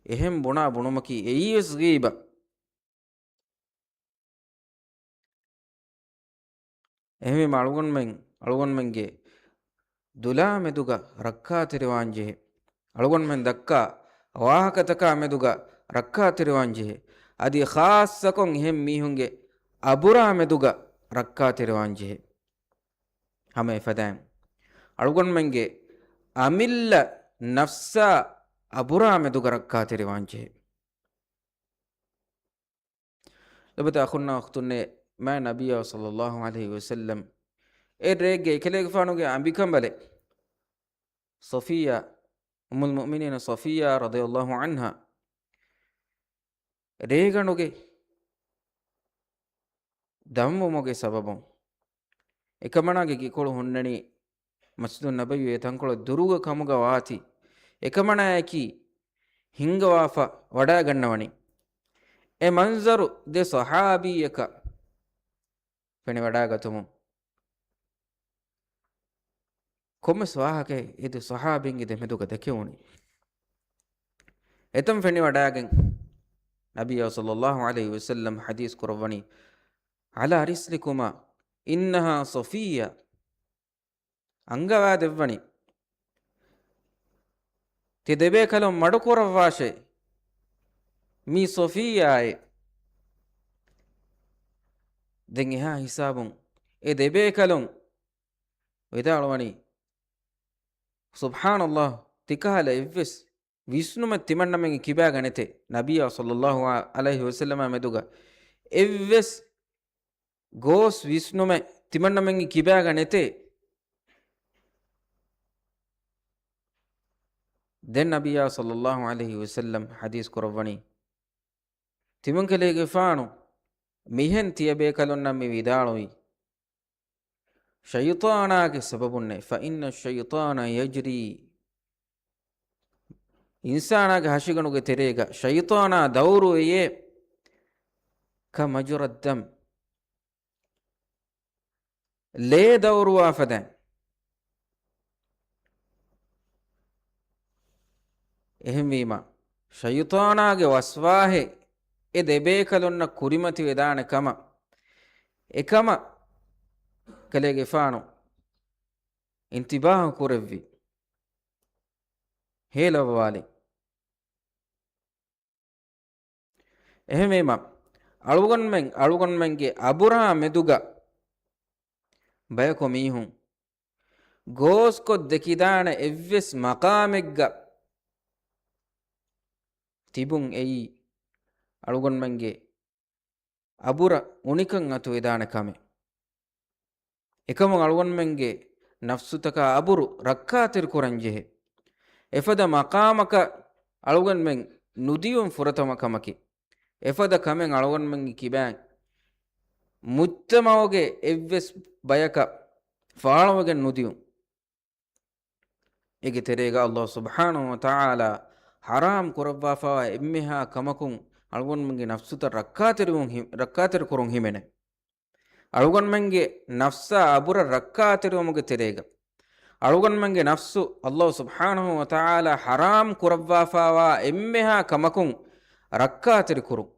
އެހެން ބުނާ ބުނުމަކީ އެއީވެސް ޣީބަ. އެހެންވީމަ އަޅުގަނޑުމެން، އަޅުގަނޑުމެންގެ ދުލާ މެދުގަ ރައްކާތެރިވާންޖެހޭ. އަޅުގަނޑުމެން ދައްކާ ވާހަކަތަކާ މެދުގަ ރައްކާތެރިވާންޖެހޭ. އަދި ޚާއްޞަކޮށް އެހެން މީހުންގެ އަބުރާ މެދުގަ ރައްކާތެރިވާންޖެހޭ. ހަމަ އެފަދައިން އަޅުގަނޑުމެންގެ އަމިއްލަ ނަފްސާ އަބުރާ މެދުގަ ރައްކާތެރިވާންޖެހޭ. ލޮބުވެތި އަޚުންނާ އުޚްތުންނޭ، މާތް ނަބިއްޔާ ޞައްލައްލާހު ޢަލައިހި ވަސައްލަމް އެ ރެއެއްގެ އެކަލޭގެފާނުގެ އަނބިކަނބަލެއް ޞަފިއްޔާ، އުއްމުލް މުއުމިނީން ޞަފިއްޔާ ރަޟިޔައްލާހު ޢަންހާ ރޭގަނޑުގެ ދަންވުމުގެ ސަބަބުން އެކަމަނާގެ ގެކޮޅު ހުންނަނީ މަސްޖިދުއް ނަބަވީ އެ ތަންކޮޅެއް ދުރުގަ ކަމުގަ ވާތީ، އެކަމަނާއަކީ ހިންގަވާފަ ވަޑައިގަންނަވަނީ. އެ މަންޒަރު ދެ ޞަޙާބީއަކަށް ފެނިވަޑާގަތުމުން. ކޮންމެސް ވާހަކައެއް އެ ދެ ޞަޙާބީންގެ ދެމެދުގަ ދެކެވުނީ. އެތަން ފެނިވަޑާގެން ނަބިއްޔާ ޞައްލައްލާހު ޢަލައިހި ވަސައްލަމް ޙަދީޘް ކުރައްވަނީ، "عَلَىٰ رِحْلِكُمَا إِنَّهَا صَفِيَّةٌ." އަންގަވާ ދެއްވަނީ. ތި ދެބޭކަލުން މަޑުކުރައްވާށޭ. މީ ޞަފިއްޔާއޭ. ދެން އެހާ ހިސާބުން އެ ދެބޭކަލުން ވިދާޅުވަނީ، ސުބްޙާނައްލާހް، ތިކަހަލަ އެއްވެސް ވިސްނުމެއް ތިމަންނަމެންގެ ކިބާގަ ނެތޭ. ނަބިއްޔާ ޞައްލައްލާހު ޢަލައިހި ވަސައްލަމާ މެދުގަ އެއްވެސް ގޯސް ވިސްނުމެއް ތިމަންނަމެންގެ ކިބާގަ ނެތޭ. ދެން ނަބިއްޔާ ޞައްލައްލާހު ޢަލައިހި ވަސައްލަމް ޙަދީޘް ކުރައްވަނީ، ތިމަންކަލޭގެފާނު މިހެން ތިޔަބޭކަލުންނަށް މި ވިދާޅުވީ، ޝައިޠާނާގެ ސަބަބުންނޭ. فَإِنَّ الشَّيْطَانَ يَجْرِي، އިންސާނާގެ ހަށިގަނޑުގެ ތެރޭގަ ޝައިޠާނާ ދައުރުވެޔޭ، كَمَجْرَى الدَّمِ، ލޭ ދައުރުވާ ފަދައިން. އެހެންވީމަ، ޝައިޠާނާގެ ވަސްވާހެއް އެ ދެބޭކަލުންނަށް ކުރިމަތިވެދާނެ ކަމަށް، އެކަމަށް ކަލޭގެފާނު އިންތިބާހު ކުރެއްވި. ހޭލައްވާލި. އެހެންވީމަ، އަޅުގަނޑުމެން، އަޅުގަނޑުމެންގެ އަބުރާ މެދުގަ ބަޔަކު މީހުން ގޯސްކޮށް ދެކިދާނެ އެއްވެސް މަޤާމެއްގަ ތިބުން އެއީ އަޅުގަނޑުމެންގެ އަބުރަށް އުނިކަން އަތުވެދާނެ ކަމެއް. އެކަމުން އަޅުގަނޑުމެންގެ ނަފްސުތަކާ އަބުރު ރައްކާތެރި ކުރަން ޖެހޭ. އެފަދަ މަޤާމަކަށް އަޅުގަނޑުމެން ނުދިޔުން ފުރަތަމަ ކަމަކީ، އެފަދަ ކަމެއް އަޅުގަނޑުމެންގެ ކިބައިން މުޖްތަމަޢުގެ އެއްވެސް ބަޔަކަށް ފާޅުވެގެން ނުދިޔުން. އޭގެ ތެރޭގަ ﷲ ސުބްޙާނަހޫ ވަތަޢާލާ ޙަރާމް ކުރައްވާފައިވާ އެންމެހާ ކަމަކުން އަޅުގަނޑުމެންގެ ނަފްސުތައް ރައްކާތެރިވުން ހި-، ރައްކާތެރި ކުރުން ހިމެނޭ. އަޅުގަނޑުމެންގެ ނަފްސާ އަބުރަށް ރައްކާތެރިވުމުގެ ތެރޭގަ، އަޅުގަނޑުމެންގެ ނަފްސު ﷲ ސުބްޙާނަހޫ ވަތަޢާލާ ޙަރާމް ކުރައްވާފައިވާ އެންމެހާ ކަމަކުން ރައްކާތެރި ކުރުން.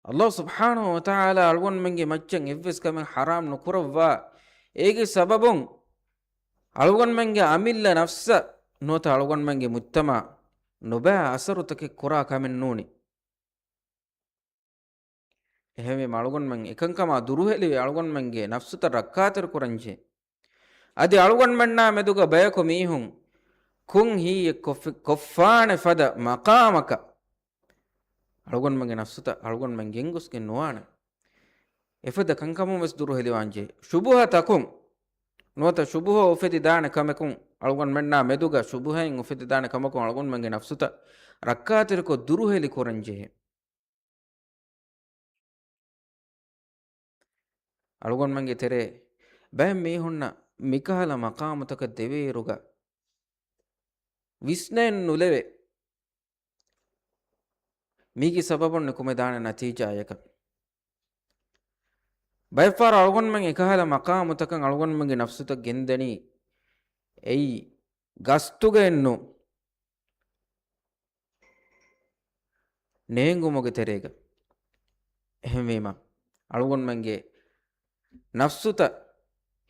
ﷲ ސުބްޙާނަހޫ ވަތަޢާލާ އަޅުގަނޑުމެންގެ މައްޗަށް އެއްވެސް ކަމެއް ޙަރާމް ނުކުރައްވާ، އޭގެ ސަބަބުން އަޅުގަނޑުމެންގެ އަމިއްލަ ނަފްސަށް ނުވަތަ އަޅުގަނޑުމެންގެ މުޖްތަމަޢަށް ނުބައި އަސަރުތަކެއް ކުރާ ކަމެއް ނޫނީ. އެހެންވީމަ އަޅުގަނޑުމެން އެކަންކަމާ ދުރުހެލިވެ އަޅުގަނޑުމެންގެ ނަފްސުތައް ރައްކާތެރި ކުރަންޖެހޭ. އަދި އަޅުގަނޑުމެންނާ މެދުގަ ބަޔަކު މީހުން ކުން ހީއެއް ކޮށްފި-، ކޮށްފާނެ ފަދަ މަޤާމަކަށް އަޅުގަނޑުމެންގެ ނަފްސުތައް އަޅުގަނޑުމެން ގެންގޮސްގެން ނުވާނެ. އެފަދަ ކަންކަމުން ވެސް ދުރުހެލިވާންޖެހޭ. ޝުބުހަތަކުން ނުވަތަ ޝުބުހަ އުފެދިދާނެ ކަމަކުން، އަޅުގަނޑުމެންނާ މެދުގަ ޝުބުހައިން އުފެދިދާނެ ކަމަކުން އަޅުގަނޑުމެންގެ ނަފްސުތައް ރައްކާތެރިކޮށް ދުރުހެލި ކުރަންޖެހޭ. އަޅުގަނޑުމެންގެ ތެރޭ ބައެއް މީހުންނަށް މިކަހަލަ މަޤާމުތަކަށް ދެވޭއިރުގަ ވިސްނައެއް ނުލެވޭ. މީގެ ސަބަބުން ނިކުމެދާނެ ނަތީޖާއަކަށް. ބައެއްފަހަރު އަޅުގަނޑުމެން އެކަހަލަ މަޤާމުތަކަށް އަޅުގަނޑުމެންގެ ނަފްސުތައް ގެންދަނީ އެއީ ގަސްތުގައެއްނު ނޭނގުމުގެ ތެރޭގަ. އެހެންވީމަ، އަޅުގަނޑުމެންގެ ނަފްސުތައް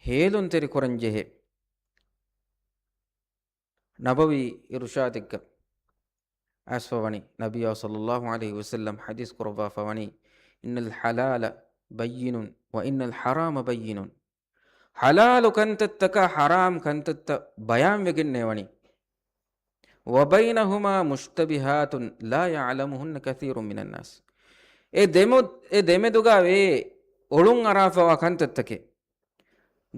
ހޭލުންތެރި ކުރަން ޖެހޭ. ނަބަވީ އިރުޝާދެއްގަ އައިސްފަވަނީ، ނަބިއްޔާ ޞައްލައްލާހު ޢަލައިހި ވަސައްލަމް ޙަދީޘް ކުރައްވާފަވަނީ، إِنَّ الْحَلَالَ بَيِّنٌ وَإِنَّ الْحَرَامَ بَيِّنٌ. ޙަލާލު ކަންތައްތަކާ ޙަރާމް ކަންތައްތައް ބަޔާންވެގެންނޭވަނީ. وَبَيْنَهُمَا مُشْتَبِهَاتٌ لَا يَعْلَمُهُنَّ كَثِيرٌ مِنَ النَّاسِ. އެ ދެމެ-، އެ ދެމެދުގަ ވޭ އޮޅުން އަރާފަވާ ކަންތައްތަކެއް.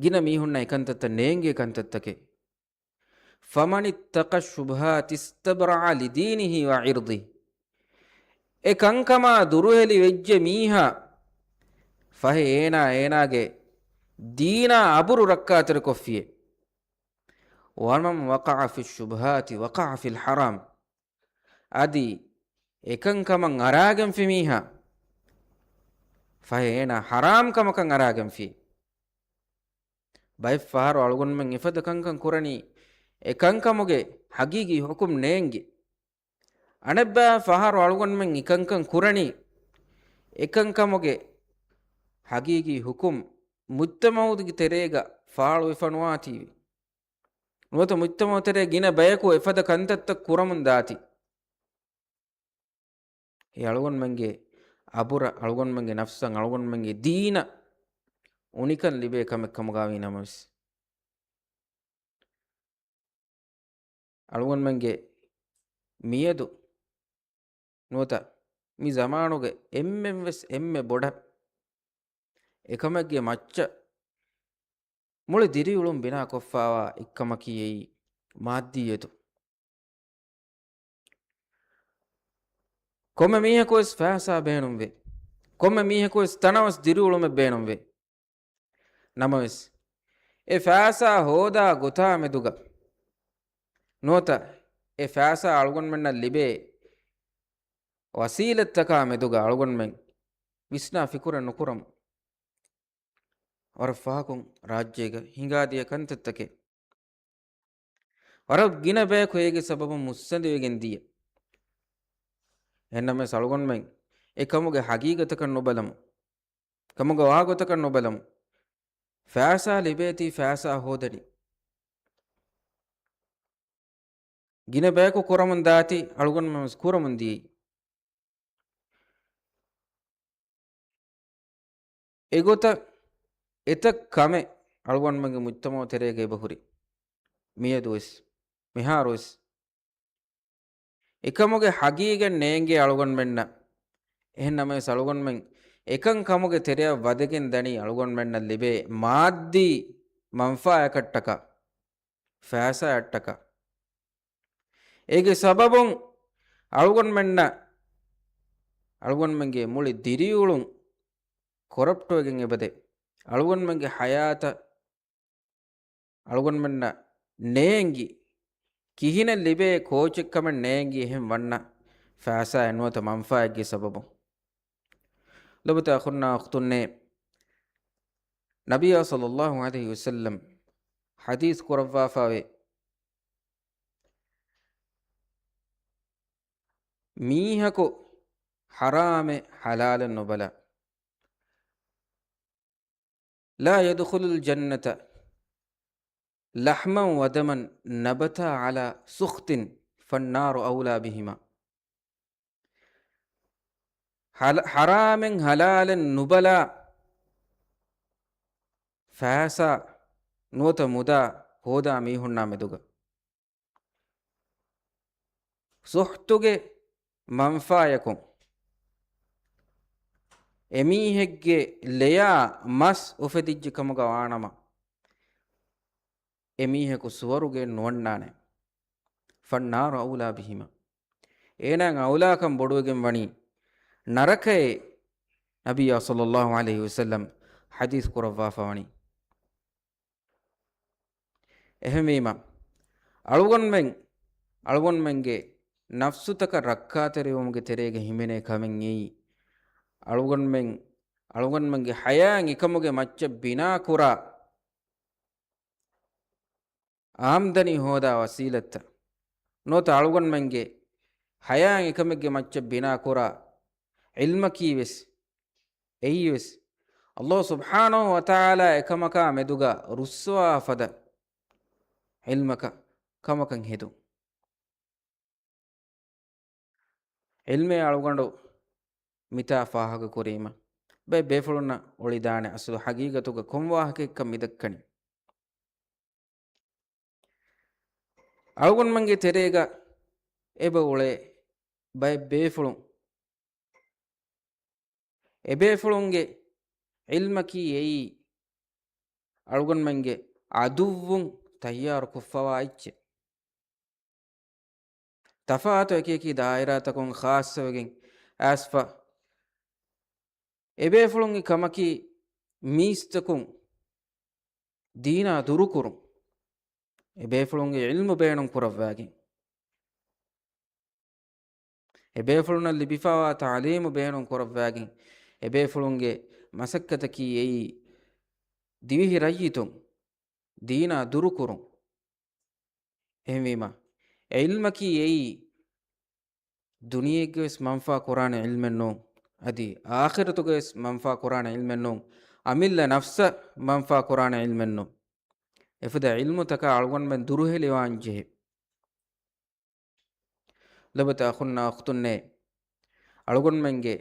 ގިނަ މީހުންނަށް އެ ކަންތައްތައް ނޭނގޭ ކަންތައްތަކެއް. فَمَنِ اتَّقَى الشُّبُهَاتِ اسْتَبْرَأَ لِدِينِهِ وَعِرْضِهِ. އެ ކަންކަމާ ދުރުހެލި ވެއްޖެ މީހާ، ފަހެ އޭނާ އޭނާގެ ދީނާ އަބުރު ރައްކާތެރިކޮށްފިޔޭ. وَمَنْ وَقَعَ فِي الشُّبُهَاتِ وَقَعَ فِي الْحَرَامِ. އަދި އެކަންކަމަށް އަރާގެންފި މީހާ، ފަހެ އޭނާ ޙަރާމް ކަމަކަށް އަރާގެންފި. ބައެއް ފަހަރު އަޅުގަނޑުމެން އެފަދަ ކަންކަން ކުރަނީ، އެ ކަންކަމުގެ ޙަޤީޤީ ޙުކުމް ނޭނގި. އަނެއްބައި ފަހަރު އަޅުގަނޑުމެން އެކަންކަން ކުރަނީ، އެކަންކަމުގެ ޙަޤީޤީ ޙުކުމް މުޖްތަމަޢުގެ ތެރޭގަ ފާޅުވެފަނުވާތީވެ. ނުވަތަ މުޖްތަމަޢު ތެރޭ ގިނަ ބަޔަކު އެފަދަ ކަންތައްތައް ކުރަމުން ދާތީ. އެ އަޅުގަނޑުމެންގެ އަބުރަށް، އަޅުގަނޑުމެންގެ ނަފްސަށް، އަޅުގަނޑުމެންގެ ދީނަށް އުނިކަން ލިބޭ ކަމެއް ކަމުގައި ވީ ނަމަވެސް، އަޅުގަނޑުމެންގެ މިއަދު ނުވަތަ މި ޒަމާނުގެ އެންމެން ވެސް އެންމެ ބޮޑަށް އެކަމެއްގެ މައްޗަށް މުޅި ދިރިއުޅުން ބިނާ ކޮށްފައިވާ އެއްކަމަކީ އެއީ މާއްދީއަތު. ކޮންމެ މީހަކު ވެސް ފައިސާ ބޭނުންވޭ. ކޮންމެ މީހަކު ވެސް ތަނަވަސް ދިރިއުޅުމެއް ބޭނުންވޭ. ނަމަވެސް، އެ ފައިސާ ހޯދާ ގޮތާ މެދުގަ ނުވަތަ އެ ފައިސާ އަޅުގަނޑުމެންނަށް ލިބޭ ވަސީލަތްތަކާ މެދުގަ އަޅުގަނޑުމެން ވިސްނާ ފިކުރެއް ނުކުރަމު. ވަރަށް ފަހަކުން ރާއްޖޭގަ ހިނގާދިޔަ ކަންތައްތަކެއް. ވަރަށް ގިނަ ބަޔަކު އޭގެ ސަބަބުން މުއްސަނދިވެގެން ދިޔަ. އެހެންނަމަވެސް އަޅުގަނޑުމެން އެ ކަމުގެ ހަގީގަތަކަށް ނުބަލަމު. ކަމުގަ ވާގޮތަކަށް ނުބަލަމު. ފައިސާ ލިބޭތީ ފައިސާ ހޯދަނީ. ގިނަ ބަޔަކު ކުރަމުން ދާތީ އަޅުގަނޑުމެން ވެސް ކުރަމުން ދިޔައީ. އެގޮތަށް އެތައް ކަމެއް އަޅުގަނޑުމެންގެ މުޖްތަމަޢު ތެރޭގަ އެބަހުރި. މިއަދު ވެސް، މިހާރު ވެސް އެކަމުގެ ހަގީގަތް ނޭނގޭ އަޅުގަނޑުމެންނަށް. އެހެން ނަމަވެސް އަޅުގަނޑުމެން އެކަން ކަމުގެ ތެރެއަށް ވަދެގެން ދަނީ އަޅުގަނޑުމެންނަށް ލިބޭ މާއްދީ މަންފާއަކަށްޓަކާ، ފައިސާއަށްޓަކާ. އޭގެ ސަބަބުން އަޅުގަނޑުމެންނަށް، އަޅުގަނޑުމެންގެ މުޅި ދިރިއުޅުން ކޮރަޕްޓްވެގެން އެބަދޭ. އަޅުގަނޑުމެންގެ ހަޔާތަށް އަޅުގަނޑުމެންނަށް ނޭނގި، ކިހިނެއް ލިބޭ ކޯޗެއްކަމެއް ނޭނގި އެހެން ވަންނަ ފައިސާއެއް ނުވަތަ މަންފާއެއްގެ ސަބަބުން. ލޮބުވެތި އަޚުންނާ އުޚްތުންނޭ، ނަބިއްޔާ ޞައްލައްލާހު ޢަލައިހި ވަސައްލަމް ޙަދީޘް ކުރައްވާފައިވޭ، މީހަކު ޙަރާމެއް ޙަލާލެއް ނުބަލާ، لا يدخل الجنة لحما ودما نبتا على سخط فالنار أولى بهما. ޙަލ-، ޙަރާމެއް ޙަލާލެއް ނުބަލާ، ފައިސާ ނުވަތަ މުދާ ހޯދާ މީހުންނާ މެދުގަ ސުޚްތުގެ މަންފާޔަކުން އެމީހެއްގެ ލެޔާ މަސް އުފެދިއްޖެ ކަމުގަ ވާނަމަ، އެމީހަކު ސުވަރުގެ ނުވަންނާނެ. فالنار أولى بهما. އޭނާއަށް އައުލާކަން ބޮޑުވެގެން ވަނީ ނަރަކައޭ، ނަބިއްޔާ ޞައްލައްލާހު ޢަލައިހި ވަސައްލަމް ޙަދީޘް ކުރައްވާފަ ވަނީ. އެހެންވީމަ، އަޅުގަނޑުމެން، އަޅުގަނޑުމެންގެ ނަފްސުތަކަށް ރައްކާތެރިވުމުގެ ތެރޭގަ ހިމެނޭ ކަމެއް އެއީ، އަޅުގަނޑުމެން، އަޅުގަނޑުމެންގެ ޙަޔާތް އެކަމުގެ މައްޗަށް ބިނާކުރާ އާމްދަނީ ހޯދާ ވަސީލަތްތައް ނުވަތަ އަޅުގަނޑުމެންގެ ޙަޔާތް އެކަމެއްގެ މައްޗަށް ބިނާކުރާ ޢިލްމަކީ ވެސް، އެއީ ވެސް ﷲ ސުބްޙާނަހޫ ވަތަޢާލާ އެކަމަކާ މެދުގަ ރުއްސަވާ ފަދަ ޢިލްމަކަށް ކަމަކަށް ހެދުން. ޢިލްމޭ އަޅުގަނޑު މިތާ ފާހަގަކުރީމަ، ބައެއް ބޭފުޅުންނަށް އޮޅިދާނެ އަސްލު ޙަޤީޤަތުގަ ކޮން ވާހަކައެއްކަން މިދައްކަނީ. އަޅުގަނޑުމެންގެ ތެރޭގަ އެބަ އުޅޭ ބައެއް ބޭފުޅުން، އެބޭފުޅުންގެ ޢިލްމަކީ އެއީ އަޅުގަނޑުމެންގެ ޢަދުއްވުން ތައްޔާރު ކޮށްފަވާ އެއްޗެއް. ތަފާތު އެކިއެކި ދާއިރާތަކުން ޚާއްޞަވެގެން އައިސްފަ، އެބޭފުޅުންގެ ކަމަކީ މީސްތަކުން ދީނާ ދުރުކުރުން، އެބޭފުޅުންގެ ޢިލްމު ބޭނުން ކުރައްވާގެން، އެބޭފުޅުންނަށް ލިބިފައިވާ ތަޢުލީމު ބޭނުން ކުރައްވާގެން، އެބޭފުޅުންގެ މަސައްކަތަކީ އެއީ ދިވެހި ރައްޔިތުން ދީނާ ދުރުކުރުން. އެހެންވީމަ، އެ ޢިލްމަކީ އެއީ ދުނިޔޭގެވެސް މަންފާ ކުރާނެ ޢިލްމެއް ނޫން. އަދި އާޚިރަތުގެވެސް މަންފާ ކުރާނެ ޢިލްމެއް ނޫން. އަމިއްލަ ނަފްސަށް މަންފާ ކުރާނެ ޢިލްމެއް ނޫން. އެފަދަ ޢިލްމުތަކާ އަޅުގަނޑުމެން ދުރުހެލިވާން ޖެހޭ. ލޮބުވެތި އަޚުންނާ އުޚްތުންނޭ، އަޅުގަނޑުމެންގެ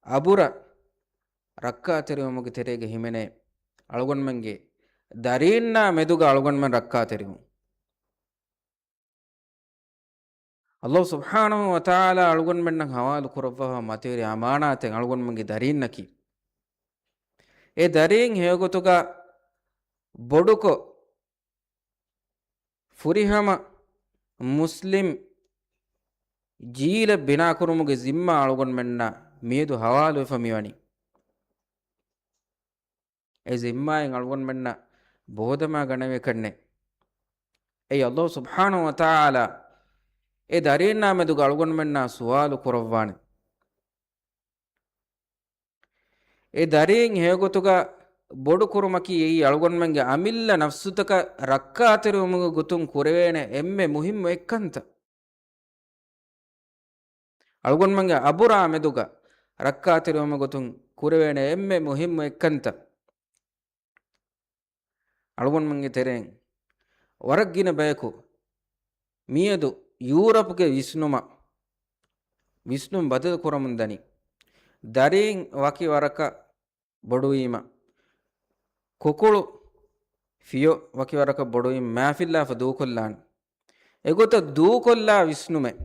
އަބުރަށް ރައްކާތެރިވުމުގެ ތެރޭގަ ހިމެނޭ، އަޅުގަނޑުމެންގެ ދަރީންނާ މެދުގަ އަޅުގަނޑުމެން ރައްކާތެރިވުން. އައްލާހު ސުބްޙާނަހު ވަތަޢާލާ އަޅުގަނޑުމެންނަށް ހަވާލު ކުރައްވާފަ މަތިވެރި އަމާނާތެއް އަޅުގަނޑުމެންގެ ދަރީންނަކީ. އެ ދަރީން ހެޔޮގޮތުގަ ބޮޑުކޮށް، ފުރިހަމަ މުސްލިމް ޖީލެއް ބިނާކުރުމުގެ ޒިންމާ އަޅުގަނޑުމެންނަށް މިއަދު ހަވާލުވެފަ މިވަނީ. އެ ޒިންމާއިން އަޅުގަނޑުމެންނަށް ބޯދަމާ ގަނެވޭކަށްނެއް. އެއީ އައްލާހު ސުބްޙާނަހު ވަތަޢާލާ އެ ދަރީންނާ މެދުގަ އަޅުގަނޑުމެންނާ ސުވާލު ކުރައްވާނެ. އެ ދަރީން ހެޔޮގޮތުގަ ބޮޑުކުރުމަކީ އެއީ އަޅުގަނޑުމެންގެ އަމިއްލަ ނަފްސުތަކަށް ރައްކާތެރިވުމުގެ ގޮތުން ކުރެވޭނެ އެންމެ މުހިއްމު އެއްކަންތައް. އަޅުގަނޑުމެންގެ އަބުރާ މެދުގަ ރައްކާތެރިވުމުގެ ގޮތުން ކުރެވޭނެ އެންމެ މުހިއްމު އެއްކަންތައް. އަޅުގަނޑުމެންގެ ތެރެއިން ވަރަށް ގިނަ ބަޔަކު މިއަދު ޔޫރަޕްގެ ވިސްނުމަށް، ވިސްނުން ބަދަލު ކުރަމުން ދަނީ. ދަރީން ވަކި ވަރަކަށް ބޮޑުވީމަ، ކުކުޅު ފިޔޮ ވަކި ވަރަކަށް ބޮޑުވީމަ މާފިއްލާފަ ދޫކޮށްލާނެ. އެގޮތަށް ދޫކޮށްލާ ވިސްނުމެއް.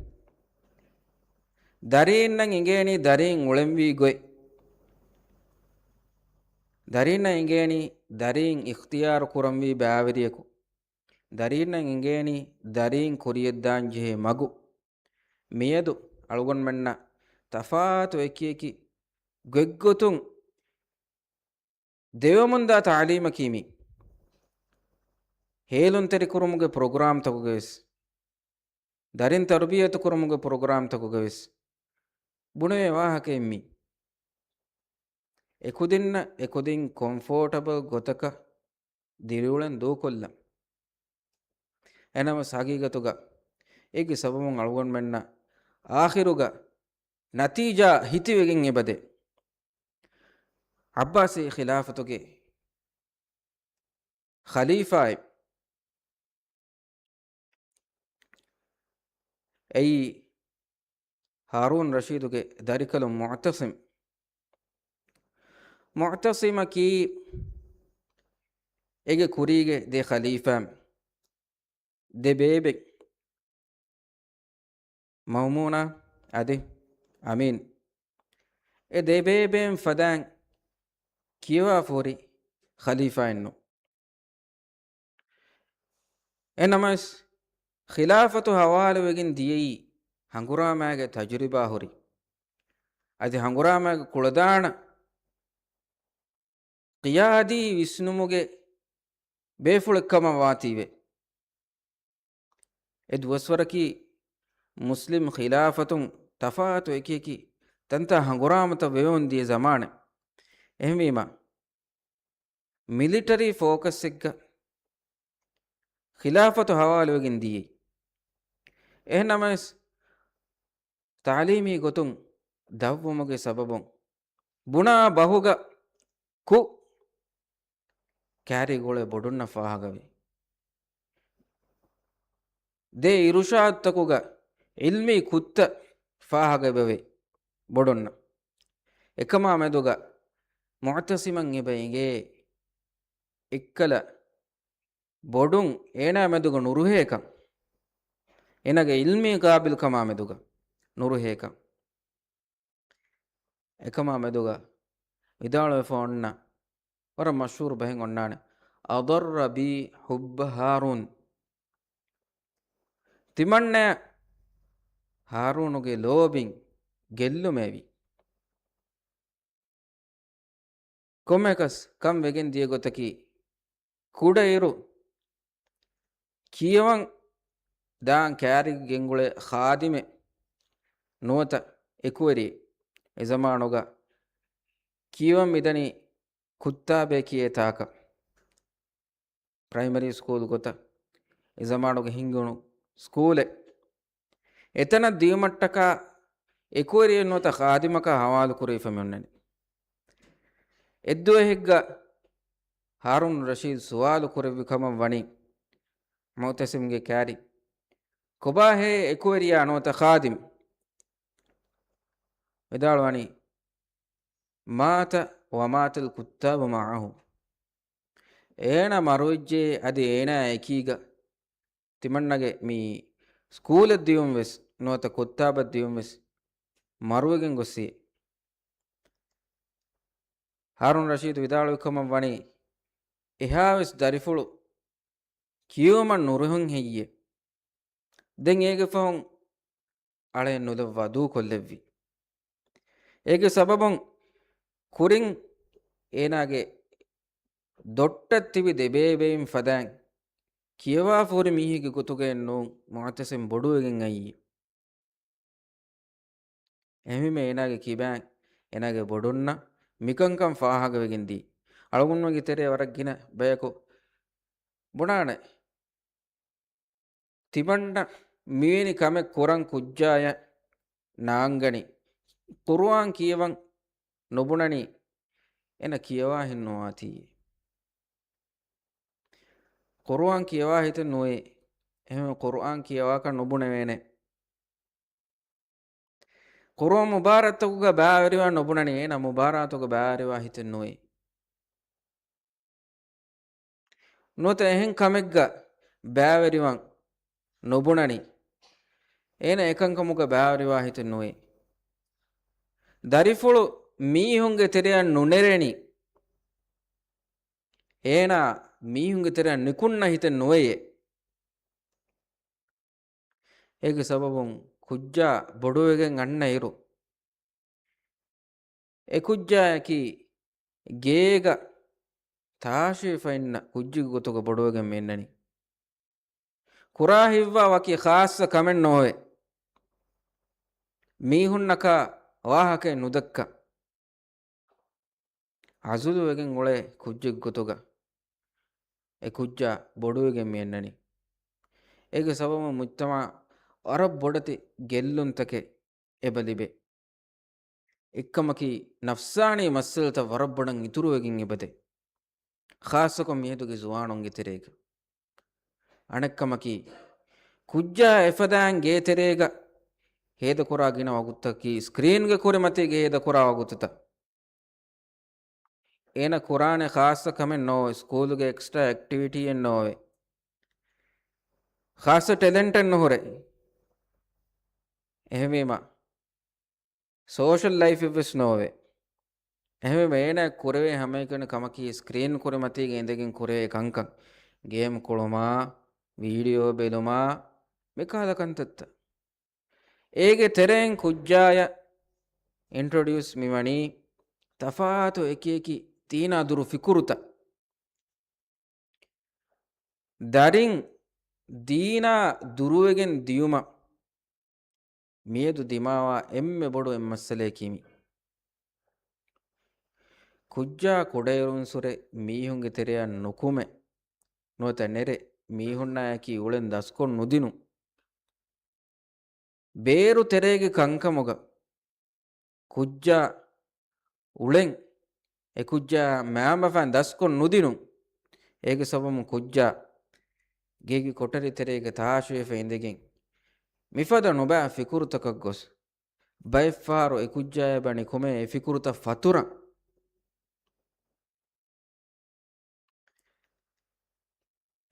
ދަރީންނަށް އިނގޭނީ ދަރީން އުޅެންވީ ގޮތް. ދަރީންނަށް އިނގޭނީ ދަރީން އިޚްތިޔާރު ކުރަންވީ ބައިވެރިޔަކު. ދަރީންނަށް އިނގޭނީ ދަރީން ކުރިޔަށްދާން ޖެހޭ މަގު. މިއަދު އަޅުގަނޑުމެންނަށް ތަފާތު އެކިއެކި ގޮތްގޮތުން ދެވެމުންދާ ތަޢުލީމަކީ މީ. ހޭލުންތެރިކުރުމުގެ ޕްރޮގްރާމްތަކުގަވެސް، ދަރިން ތަރުބިޔަތުކުރުމުގެ ޕްރޮގްރާމްތަކުގަވެސް ބުނެވޭ ވާހަކައެއް މީ. އެކުދިންނަށް އެކުދިން ކޮމްފޯޓަބަލް ގޮތަކަށް ދިރިއުޅެން ދޫކޮށްލަން. އެނަމަސް ހަގީގަތުގަ އޭގެ ސަބަބުން އަޅުގަނޑުމެންނަށް އާޚިރުގަ ނަތީޖާ ހިތިވެގެން އެބަދޭ. ޢައްބާސީ ޚިލާފަތުގެ ޚަލީފާއެއް، އެއީ ހާރޫން ރަޝީދުގެ ދަރިކަލުން މުޢުތަޞިމް. މުޢުތަޞިމަކީ އޭގެ ކުރީގެ ދެ ޚަލީފާ، ދެ ބޭބެ، މައުމޫނާ އަދި އަމީން. އެ ދެ ބޭބެއިން ފަދައިން ކިޔަވާފަ ހުރި ޚަލީފާއެއްނު. އެނަމަވެސް، ޚިލާފަތު ހަވާލުވެގެން ދިޔައީ ހަނގުރާމައިގެ ތަޖުރިބާ ހުރި، އަދި ހަނގުރާމައިގެ ކުޅަދާނަ ޤިޔާދީ ވިސްނުމުގެ ބޭފުޅެއްކަމަށް ވާތީވެ. އެ ދުވަސްވަރަކީ މުސްލިމް ޚިލާފަތުން ތަފާތު އެކިއެކި ތަންތާ ހަނގުރާމަތައް ވެވެވުން ދިޔަ ޒަމާނެއް. އެހެންވީމަ، މިލިޓަރީ ފޯކަސްއެއްގަ ޚިލާފަތު ހަވާލުވެގެން ދިޔައީ. އެހެންނަމަވެސް، ތަޢުލީމީ ގޮތުން ދަށްވުމުގެ ސަބަބުން ބުނާ ބަހުގަ ކުށް ކާރިގޮޅޭ ބޮޑުންނަށް ފާހަގަވޭ. ދޭ އިރުޝާދުތަކުގަ ޢިލްމީ ކުށްތައް ފާހަގަވެވޭ ބޮޑުންނަށް. އެކަމާ މެދުގަ މުޢުތަޞިމަށް އެބަ އެނގޭ އެއްކަލަ ބޮޑުން އޭނާ މެދުގަ ނުރުހޭކަން، އޭނާގެ ޢިލްމީ ޤާބިލްކަމާ މެދުގަ ނުރުހޭކަން. އެކަމާ މެދުގަ ވިދާޅުވެފަ އޮންނަ ވަރަށް މަޝްހޫރު ބަހެއް އޮންނާނެ، "أضر بي حب هارون." ތިމަންނަޔަށް ހާރޫނުގެ ލޯބިން ގެއްލުމެވި. ކޮންމެއަކަސް ކަން ވެގެން ދިޔަ ގޮތަކީ، ކުޑައިރު ކިޔަވަން ދާން ކާރިގެ ގެންގުޅޭ ޚާދިމެއް ނުވަތަ އެކުވެރިއެއް. އެ ޒަމާނުގަ ކިޔަވަން މިދަނީ ކުއްތާބޭ ކިޔޭ ތާކަށް. ޕްރައިމަރީ ސްކޫލް ގޮތަށް އެ ޒަމާނުގެ ހިންގުނު ސްކޫލެއް. އެތަނަށް ދިޔުމަށްޓަކާ އެކުވެރިއެއް ނުވަތަ ޚާދިމަކާ ހަވާލު ކުރެވިފަ މި އޮންނަނީ. އެއްދުވަހެއްގަ ހާރޫން ރަޝީދު ސުވާލު ކުރެއްވި ކަމަށް ވަނީ މުޢުތަސިމްގެ ކާރި، ކޮބާހޭ އެކުވެރިޔާ ނުވަތަ ޚާދިމް؟ ވިދާޅުވަނީ، مات ومات الكتاب معه. އޭނާ މަރުވެއްޖެ، އަދި އޭނާ އެކީގަ ތިމަންނަގެ މި ސްކޫލަށް ދިޔުން ވެސް ނުވަތަ ކުއްތާބަށް ދިޔުން ވެސް މަރުވެގެން ގޮއްސި. ހާރޫން ރަޝީދު ވިދާޅުވި ކަމަށް ވަނީ، އެހާވެސް ދަރިފުޅު ކިޔުމަށް ނުރުހެން ހެއްޔެ؟ ދެން އޭގެ ފަހުން އަޅެއް ނުލައްވާ ދޫކޮށްލެއްވި. އޭގެ ސަބަބުން ކުރިން އޭނާގެ ދޮއްޓަށް ތިބި ދެބޭބެއިން ފަދައިން ކިޔަވާފަ ހުރި މީހެއްގެ ގޮތުގައެއް ނޫން މުޢުތަސިމް ބޮޑުވެގެން އައީ. އެހެންވީމަ އޭނާގެ ކިބައިން އޭނާގެ ބޮޑުންނަށް މިކަންކަން ފާހަގަވެގެން ދީ. އަޅުގަނޑުމެންގެ ތެރޭ ވަރަށް ގިނަ ބަޔަކު ބުނާނެ، ތިމަންނަ މިވެނި ކަމެއް ކުރަން ކުއްޖާޔަށް ނާންގަނީ، ޤުރުއާން ކިޔަވަން ނުބުނަނީ، އޭނަ ކިޔަވާހެން ނުވާތީ. ޤުރުއާން ކިޔަވާ ހިތެއް ނުވޭ. އެހެން ޤުރުއާން ކިޔަވާކަށް ނުބުނެވޭނެ. ޤުރުއާން މުބާރާތްތަކުގަ ބައިވެރިވާން ނުބުނަނީ، އޭނަ މުބާރާތުގަ ބައިވެރިވާ ހިތެއް ނުވޭ. ނުވަތަ އެހެން ކަމެއްގަ ބައިވެރިވާން ނުބުނަނީ، އޭނަ އެކަންކަމުގަ ބައިވެރިވާ ހިތެއް ނުވޭ. ދަރިފުޅު މީހުންގެ ތެރެއަށް ނުނެރެނީ، އޭނާ މީހުންގެ ތެރެއަށް ނިކުންނަ ހިތެއް ނުވެޔޭ. އޭގެ ސަބަބުން ކުއްޖާ ބޮޑުވެގެން އަންނަ އިރު، އެ ކުއްޖާއަކީ ގޭގަ ތާށިވެފަ އިންނަ ކުއްޖެއްގެ ގޮތުގަ ބޮޑުވެގެން މި އިންނަނީ. ކުރާ ހިތްވާ ވަކި ޚާއްޞަ ކަމެއް ނޯވޭ. މީހުންނަކާ ވާހަކައެއް ނުދައްކާ، އަޒުލުވެގެން އުޅޭ ކުއްޖެއްގެ ގޮތުގަ އެ ކުއްޖާ ބޮޑުވެގެން މި އަންނަނީ. އޭގެ ސަބަބުން މުޖްތަމަޢަށް ވަރަށް ބޮޑެތި ގެއްލުންތަކެއް އެބަ ލިބޭ. އެއްކަމަކީ، ނަފްސާނީ މައްސަލަތައް ވަރަށް ބޮޑަށް އިތުރުވެގެން އެބަދޭ، ޚާއްޞަކޮށް މިއަދުގެ ޒުވާނުންގެ ތެރޭގަ. އަނެއްކަމަކީ، ކުއްޖާ އެފަދައިން ގޭތެރޭގަ ހޭދަކުރާ ގިނަ ވަގުތަކީ، ސްކްރީންގެ ކުރިމަތީގަ ހޭދަކުރާ ވަގުތުތައް. އޭނަ ކުރާނެ ޚާއްޞަ ކަމެއް ނޯވޭ، ސްކޫލުގެ އެކްސްޓްރާ އެކްޓިވިޓީއެއް ނޯވޭ، ޚާއްޞަ ޓެލެންޓެއް ނުހުރޭ. އެހެންވީމަ، ސޯޝަލް ލައިފެއްވެސް ނޯވޭ. އެހެންވީމަ، އޭނާ ކުރެވޭ ހަމައެކަނި ކަމަކީ، ސްކްރީން ކުރިމަތީގަ އިނދެގެން ކުރެވޭ ކަންކަން، ގޭމް ކުޅުމާ، ވީޑިއޯ ބެލުމާ، މިކަހަލަ ކަންތައްތައް. އޭގެ ތެރެއިން ކުއްޖާޔަށް އިންޓްރޮޑިއުސް މިވަނީ ތަފާތު އެކިއެކި ދީނާ ދުރު ފިކުރުތައް. ދަރިން ދީނާ ދުރުވެގެން ދިޔުމަށް މިއަދު ދިމާވާ އެންމެ ބޮޑު އެއް މައްސަލަޔަކީ މި. ކުއްޖާ ކުޑައިރުންސުރެ މީހުންގެ ތެރެއަށް ނުކުމެ، ނުވަތަ ނެރެ، މީހުންނާއެކީ އުޅެން ދަސްކޮށް ނުދިނުން. ބޭރު ތެރޭގެ ކަންކަމުގަ ކުއްޖާ އުޅެން، އެ ކުއްޖާ މައިންބަފައިން ދަސްކޮށް ނުދިނުން. އޭގެ ސަބަބުން ކުއްޖާ ގޭގެ ކޮޓަރި ތެރޭގަ ތާށިވެފަ އިނދެގެން، މިފަދަ ނުބައި ފިކުރުތަކަށް ގޮސް، ބައެއްފަހަރު އެ ކުއްޖާ އެބަ ނިކުމޭ އެ ފިކުރުތައް ފަތުރަން.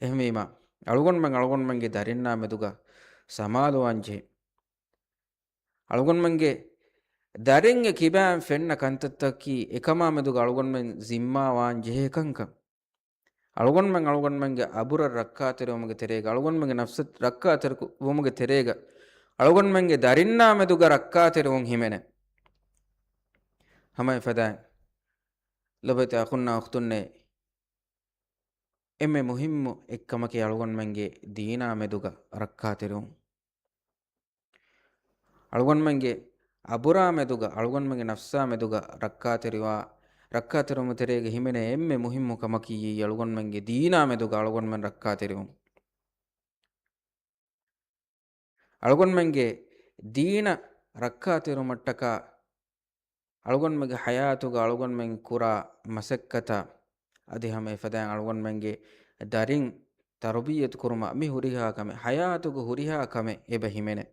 އެހެންވީމަ، އަޅުގަނޑުމެން އަޅުގަނޑުމެންގެ ދަރިންނާ މެދުގަ ސަމާލުވާން ޖެހޭ. އަޅުގަނޑުމެންގެ ދަރިންގެ ކިބައިން ފެންނަ ކަންތައްތަކީ އެކަމާ މެދުގަ އަޅުގަނޑުމެން ޒިންމާވާން ޖެހޭ ކަންކަން. އަޅުގަނޑުމެން އަޅުގަނޑުމެންގެ އަބުރަށް ރައްކާތެރިވުމުގެ ތެރޭގަ، އަޅުގަނޑުމެންގެ ނަފްސަށް ރައްކާތެރިވުމުގެ ތެރޭގަ، އަޅުގަނޑުމެންގެ ދަރިންނާ މެދުގަ ރައްކާތެރިވުން ހިމެނޭ. ހަމަ އެފަދައިން ލޮބުވެތި އަޚުންނާ އުޚްތުންނޭ، އެންމެ މުހިއްމު އެއްކަމަކީ އަޅުގަނޑުމެންގެ ދީނާ މެދުގަ ރައްކާތެރިވުން. އަޅުގަނޑުމެންގެ އަބުރާ މެދުގަ، އަޅުގަނޑުމެންގެ ނަފްސާ މެދުގަ ރައްކާތެރިވާ ރައްކާތެރިވުމުގެ ތެރޭގަ ހިމެނޭ އެންމެ މުހިއްމު ކަމަކީ އެއީ އަޅުގަނޑުމެންގެ ދީނާ މެދުގަ އަޅުގަނޑުމެން ރައްކާތެރިވުން. އަޅުގަނޑުމެންގެ ދީނަށް ރައްކާތެރިވުމަށްޓަކާ އަޅުގަނޑުމެންގެ ޙަޔާތުގަ އަޅުގަނޑުމެން ކުރާ މަސައްކަތާ އަދި ހަމަ އެފަދައިން އަޅުގަނޑުމެންގެ ދަރިން ތަރުބިއްޔަތު ކުރުމަށް މި ހުރިހާ ކަމެއް، ޙަޔާތުގެ ހުރިހާ ކަމެއް އެބަ ހިމެނޭ.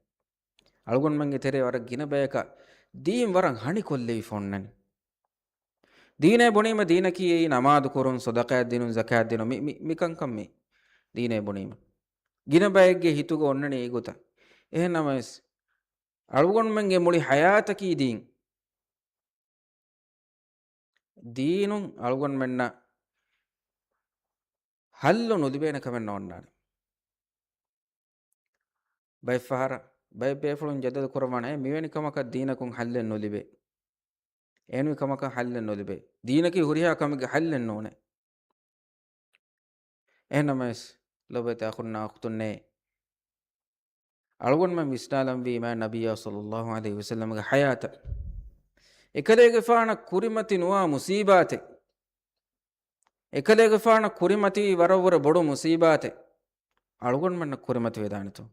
އަޅުގަނޑުމެންގެ ތެރޭ ވަރަށް ގިނަ ބަޔަކަށް ދީން ވަރަށް ހަނިކޮށްލެވިފަ އޮންނަނީ. ދީނޭ ބުނީމަ ދީނަކީ އެއީ ނަމާދު ކުރުން، ޞަދަޤާތް ދިނުން، ޒަކާތް ދިނުން، މި، މި، މި ކަންކަން މީ ދީނޭ ބުނީމަ. ގިނަ ބައެއްގެ ހިތުގަ އޮންނަނީ އެގޮތަށް. އެހެން ނަމަވެސް، އަޅުގަނޑުމެންގެ މުޅި ޙަޔާތަކީ ދީން. ދީނުން އަޅުގަނޑުމެންނަށް ޙައްލު ނުލިބޭނެ ކަމެއް ނޯންނާނެ. ބައެއް ފަހަރަށް ބައެއް ބޭފުޅުން ޖަދަލު ކުރައްވާނެ، އޭ މިވެނި ކަމަކަށް ދީނަކުން ޙައްލެއް ނުލިބޭ. އެހެންވި ކަމަކަށް ޙައްލެއް ނުލިބޭ. ދީނަކީ ހުރިހާ ކަމެއްގެ ޙައްލެއް ނޫނޭ. އެހެންނަމަވެސް، ލޮބުވެތި އަޚުންނާ އުޚްތުންނޭ، އަޅުގަނޑުމެން ވިސްނާލަންވީ މާތް ނަބިއްޔާ ޞައްލައްލާހު ޢަލައިހި ވަސައްލަމްގެ ޙަޔާތަށް އެކަލޭގެފާނަށް ކުރިމަތި ނުވާ މުޞީބާތެއް، އެކަލޭގެފާނަށް ކުރިމަތިވީ ވަރަށްވުރެ ބޮޑު މުޞީބާތެއް އަޅުގަނޑުމެންނަށް ކުރިމަތިވެދާނެތޯ؟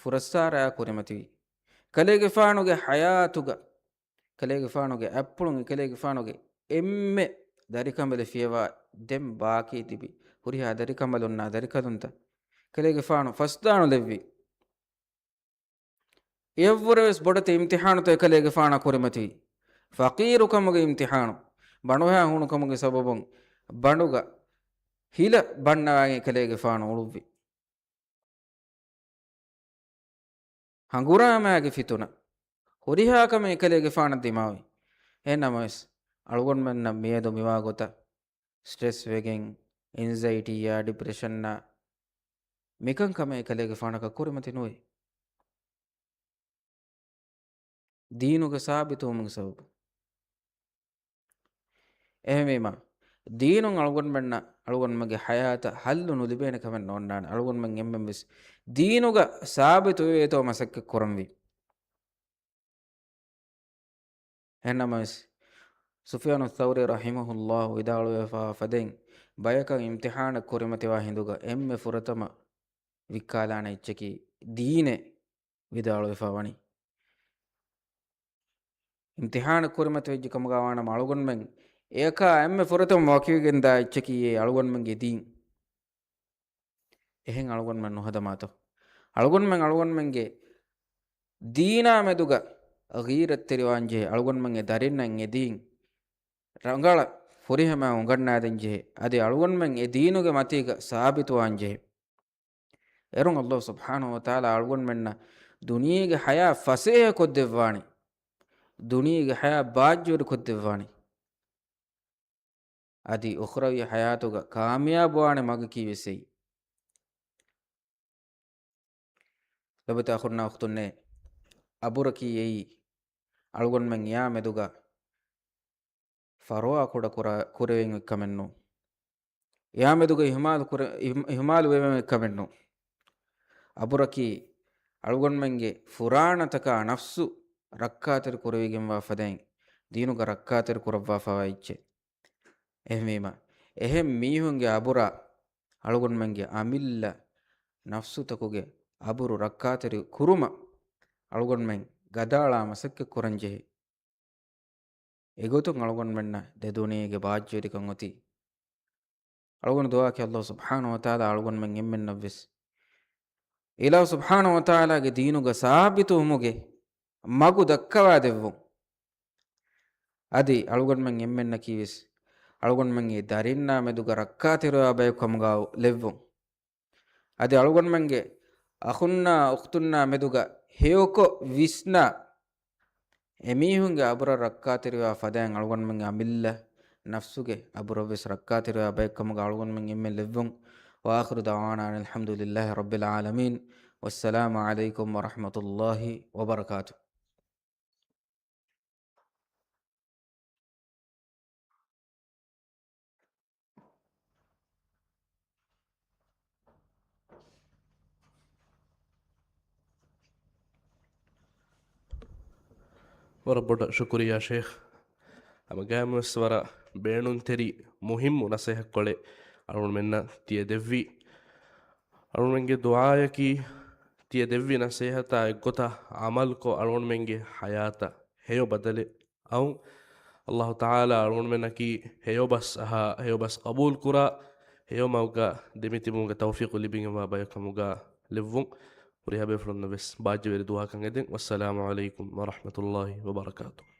ފުރައްސާރައާ ކުރިމަތިވީ. ކަލޭގެފާނުގެ ޙަޔާތުގަ، ކަލޭގެފާނުގެ އަތްޕުޅުން އެކަލޭގެފާނުގެ އެންމެ ދަރިކަނބަލެއް ފިޔަވާ ދެން ބާކީ ތިބި ހުރިހާ ދަރިކަނބަލުންނާ ދަރިކަލުންތައް ކަލޭގެފާނު ފަސްދާނުލެއްވި. އެއަށްވުރެވެސް ބޮޑެތި އިމްތިޙާނުތައް އެކަލޭގެފާނަށް ކުރިމަތިވި. ފަޤީރުކަމުގެ އިމްތިޙާނު، ބަނޑުހައި ހޫނުކަމުގެ ސަބަބުން ބަނޑުގަ ހިލަ ބަންނަވައިގެން އެކަލޭގެފާނު އުޅުއްވި. ހަނގުރާމައިގެ ފިތުނަ، ހުރިހާ ކަމެއް އެކަލޭގެފާނަށް ދިމާވި. އެހެންނަމަވެސް، އަޅުގަނޑުމެންނަށް މިއަދު މިވާ ގޮތަށް ސްޓްރެސް ވެގެން، އެންޒައިޓީއާ، ޑިޕްރެޝަންއާ، މިކަންކަމެއް އެކަލޭގެފާނަކަށް ކުރިމަތި ނުވޭ. ދީނުގަ ސާބިތުވުމުގެ ސަބަބު. އެހެންވީމަ، ދީނުން އަޅުގަނޑުމެންނަށް އަޅުގަނޑުމެންގެ ޙަޔާތަށް ޙައްލު ނުލިބޭނެ ކަމެއް ނޯންނާނެ. އަޅުގަނޑުމެން އެންމެންވެސް ދީނުގަ ސާބިތުވެވޭތޯ މަސައްކަތް ކުރަންވީ. އެހެންނަމަވެސް، ސުފްޔާނު ޘައުރީ ރަޙިމަހުﷲ ވިދާޅުވެފާ ފަދައިން، ބަޔަކަށް އިމްތިޙާނެއް ކުރިމަތިވާ ހިނދުގަ އެންމެ ފުރަތަމަ ވިއްކާލާނެ އެއްޗަކީ ދީނޭ ވިދާޅުވެފާ ވަނީ. އިމްތިޙާނެއް ކުރިމަތިވެއްޖެ ކަމުގަ ވާނަމަ އަޅުގަނޑުމެން އެޔަކާ އެންމެ ފުރަތަމަ ވަކިވެގެންދާ އެއްޗަކީ އެ އަޅުގަނޑުމެންގެ ދީން. އެހެން އަޅުގަނޑުމެން ނުހަދަމާތޯ؟ އަޅުގަނޑުމެން އަޅުގަނޑުމެންގެ ދީނާ މެދުގަ ޣީރަތްތެރިވާންޖެހޭ، އަޅުގަނޑުމެން އެ ދަރިންނަށް އެ ދީން ރަނގަޅަށް ފުރިހަމައަށް އުނގަންނާދޭންޖެހޭ، އަދި އަޅުގަނޑުމެން އެ ދީނުގެ މަތީގަ ސާބިތުވާންޖެހޭ. އޭރުން ﷲ ސުބްޙާނަހޫ ވަތަޢާލާ އަޅުގަނޑުމެންނަށް ދުނިޔޭގެ ޙަޔާތް ފަސޭހަކޮށްދެއްވާނެ، ދުނިޔޭގެ ޙަޔާތް ބާއްޖަވެރިކޮށްދެއްވާނެ. އަދި އުޚްރަވީ ޙަޔާތުގަ ކާމިޔާބުވާނެ މަގަކީ ވެސް އެއީ. ލޮބުވެތި އަޚުންނާ އުޚްތުންނޭ، އަބުރަކީ އެއީ އަޅުގަނޑުމެން އެއާ މެދުގަ ފަރުވާ ކުޑަ ކުރާ، ކުރެވެން އޮތް ކަމެއް ނޫން. އެއާ މެދުގަ އިހުމާލު ކުރެ-، އިހު-، އިހުމާލު ވެވެން އޮތް ކަމެއް ނޫން. އަބުރަކީ އަޅުގަނޑުމެންގެ ފުރާނަތަކާ ނަފްސު ރައްކާތެރި ކުރެވިގެންވާ ފަދައިން ދީނުގަ ރައްކާތެރި ކުރައްވާފަވާ އެއްޗެއް. އެހެންވީމަ، އެހެން މީހުންގެ އަބުރާ އަޅުގަނޑުމެންގެ އަމިއްލަ ނަފްސުތަކުގެ އަބުރު ރައްކާތެރި ކުރުމަށް އަޅުގަނޑުމެން ގަދައަޅާ މަސައްކަތް ކުރަންޖެހޭ. އެގޮތުން އަޅުގަނޑުމެންނަށް ދެދުނިޔޭގެ ބާއްޖަވެރިކަން އޮތީ. އަޅުގަނޑު ދުޢާކީ ﷲ ސުބްޙާނަހޫ ވަތަޢާލާ އަޅުގަނޑުމެން އެންމެންނަށްވެސް އިލާހު ސުބްޙާނަހޫ ވަތަޢާލާގެ ދީނުގަ ސާބިތުވުމުގެ މަގު ދައްކަވާދެއްވުން. އަދި އަޅުގަނޑުމެން އެންމެންނަކީވެސް އަޅުގަނޑުމެން އެ ދަރިންނާ މެދުގަ ރައްކާތެރިވާ ބަޔަކު ކަމުގަ ލެއްވުން. އަދި އަޅުގަނޑުމެންގެ އަޚުންނާ އުޚްތުންނާ މެދުގަ ހެޔޮކޮށް ވިސްނާ، އެމީހުންގެ އަބުރަށް ރައްކާތެރިވާ ފަދައިން އަޅުގަނޑުމެންގެ އަމިއްލަ ނަފްސުގެ އަބުރަށްވެސް ރައްކާތެރިވާ ބަޔަކު ކަމުގަ އަޅުގަނޑުމެން އެންމެން ލެއްވުން. وآخر دعوانا أن الحمد لله رب العالمين. والسلام عليكم ورحمة الله وبركاته. ވަރަށް ބޮޑަށް ޝުކުރިއްޔާ ޝޭޚް. ހަމަ ގާތްމުވެސް ވަރަށް ބޭނުންތެރި މުހިއްމު ނަސޭހަތްކޮޅެއް އަޅުގަނޑުމެންނަށް ތިޔަ ދެއްވީ. އަޅުގަނޑުމެންގެ ދުޢާއަކީ ތިޔަ ދެއްވި ނަސޭހަތާ އެއްގޮތަށް ޢަމަލުކޮށް އަޅުގަނޑުމެންގެ ޙަޔާތަށް ހެޔޮ ބަދަލެއް އައުން. އައްލާހު ތަޢާލާ އަޅުގަނޑުމެންނަކީ ހެޔޮބަސް އަހާ، ހެޔޮބަސް ޤަބޫލުކުރާ، ހެޔޮމަގުގަ ދެމިތިބުމުގެ ތައުފީޤު ލިބިގެންވާ ބަޔަކަމުގަ ލެއްވުން. ހުރިހާ ބޭފުޅުންނަށް ވެސް ބާއްޖަވެރި ދުޢާކަން އެދެން. ވައްސަލާމު ޢަލައިކުމް ވަރަޙްމަތުﷲި ވަބަރަކާތުހު.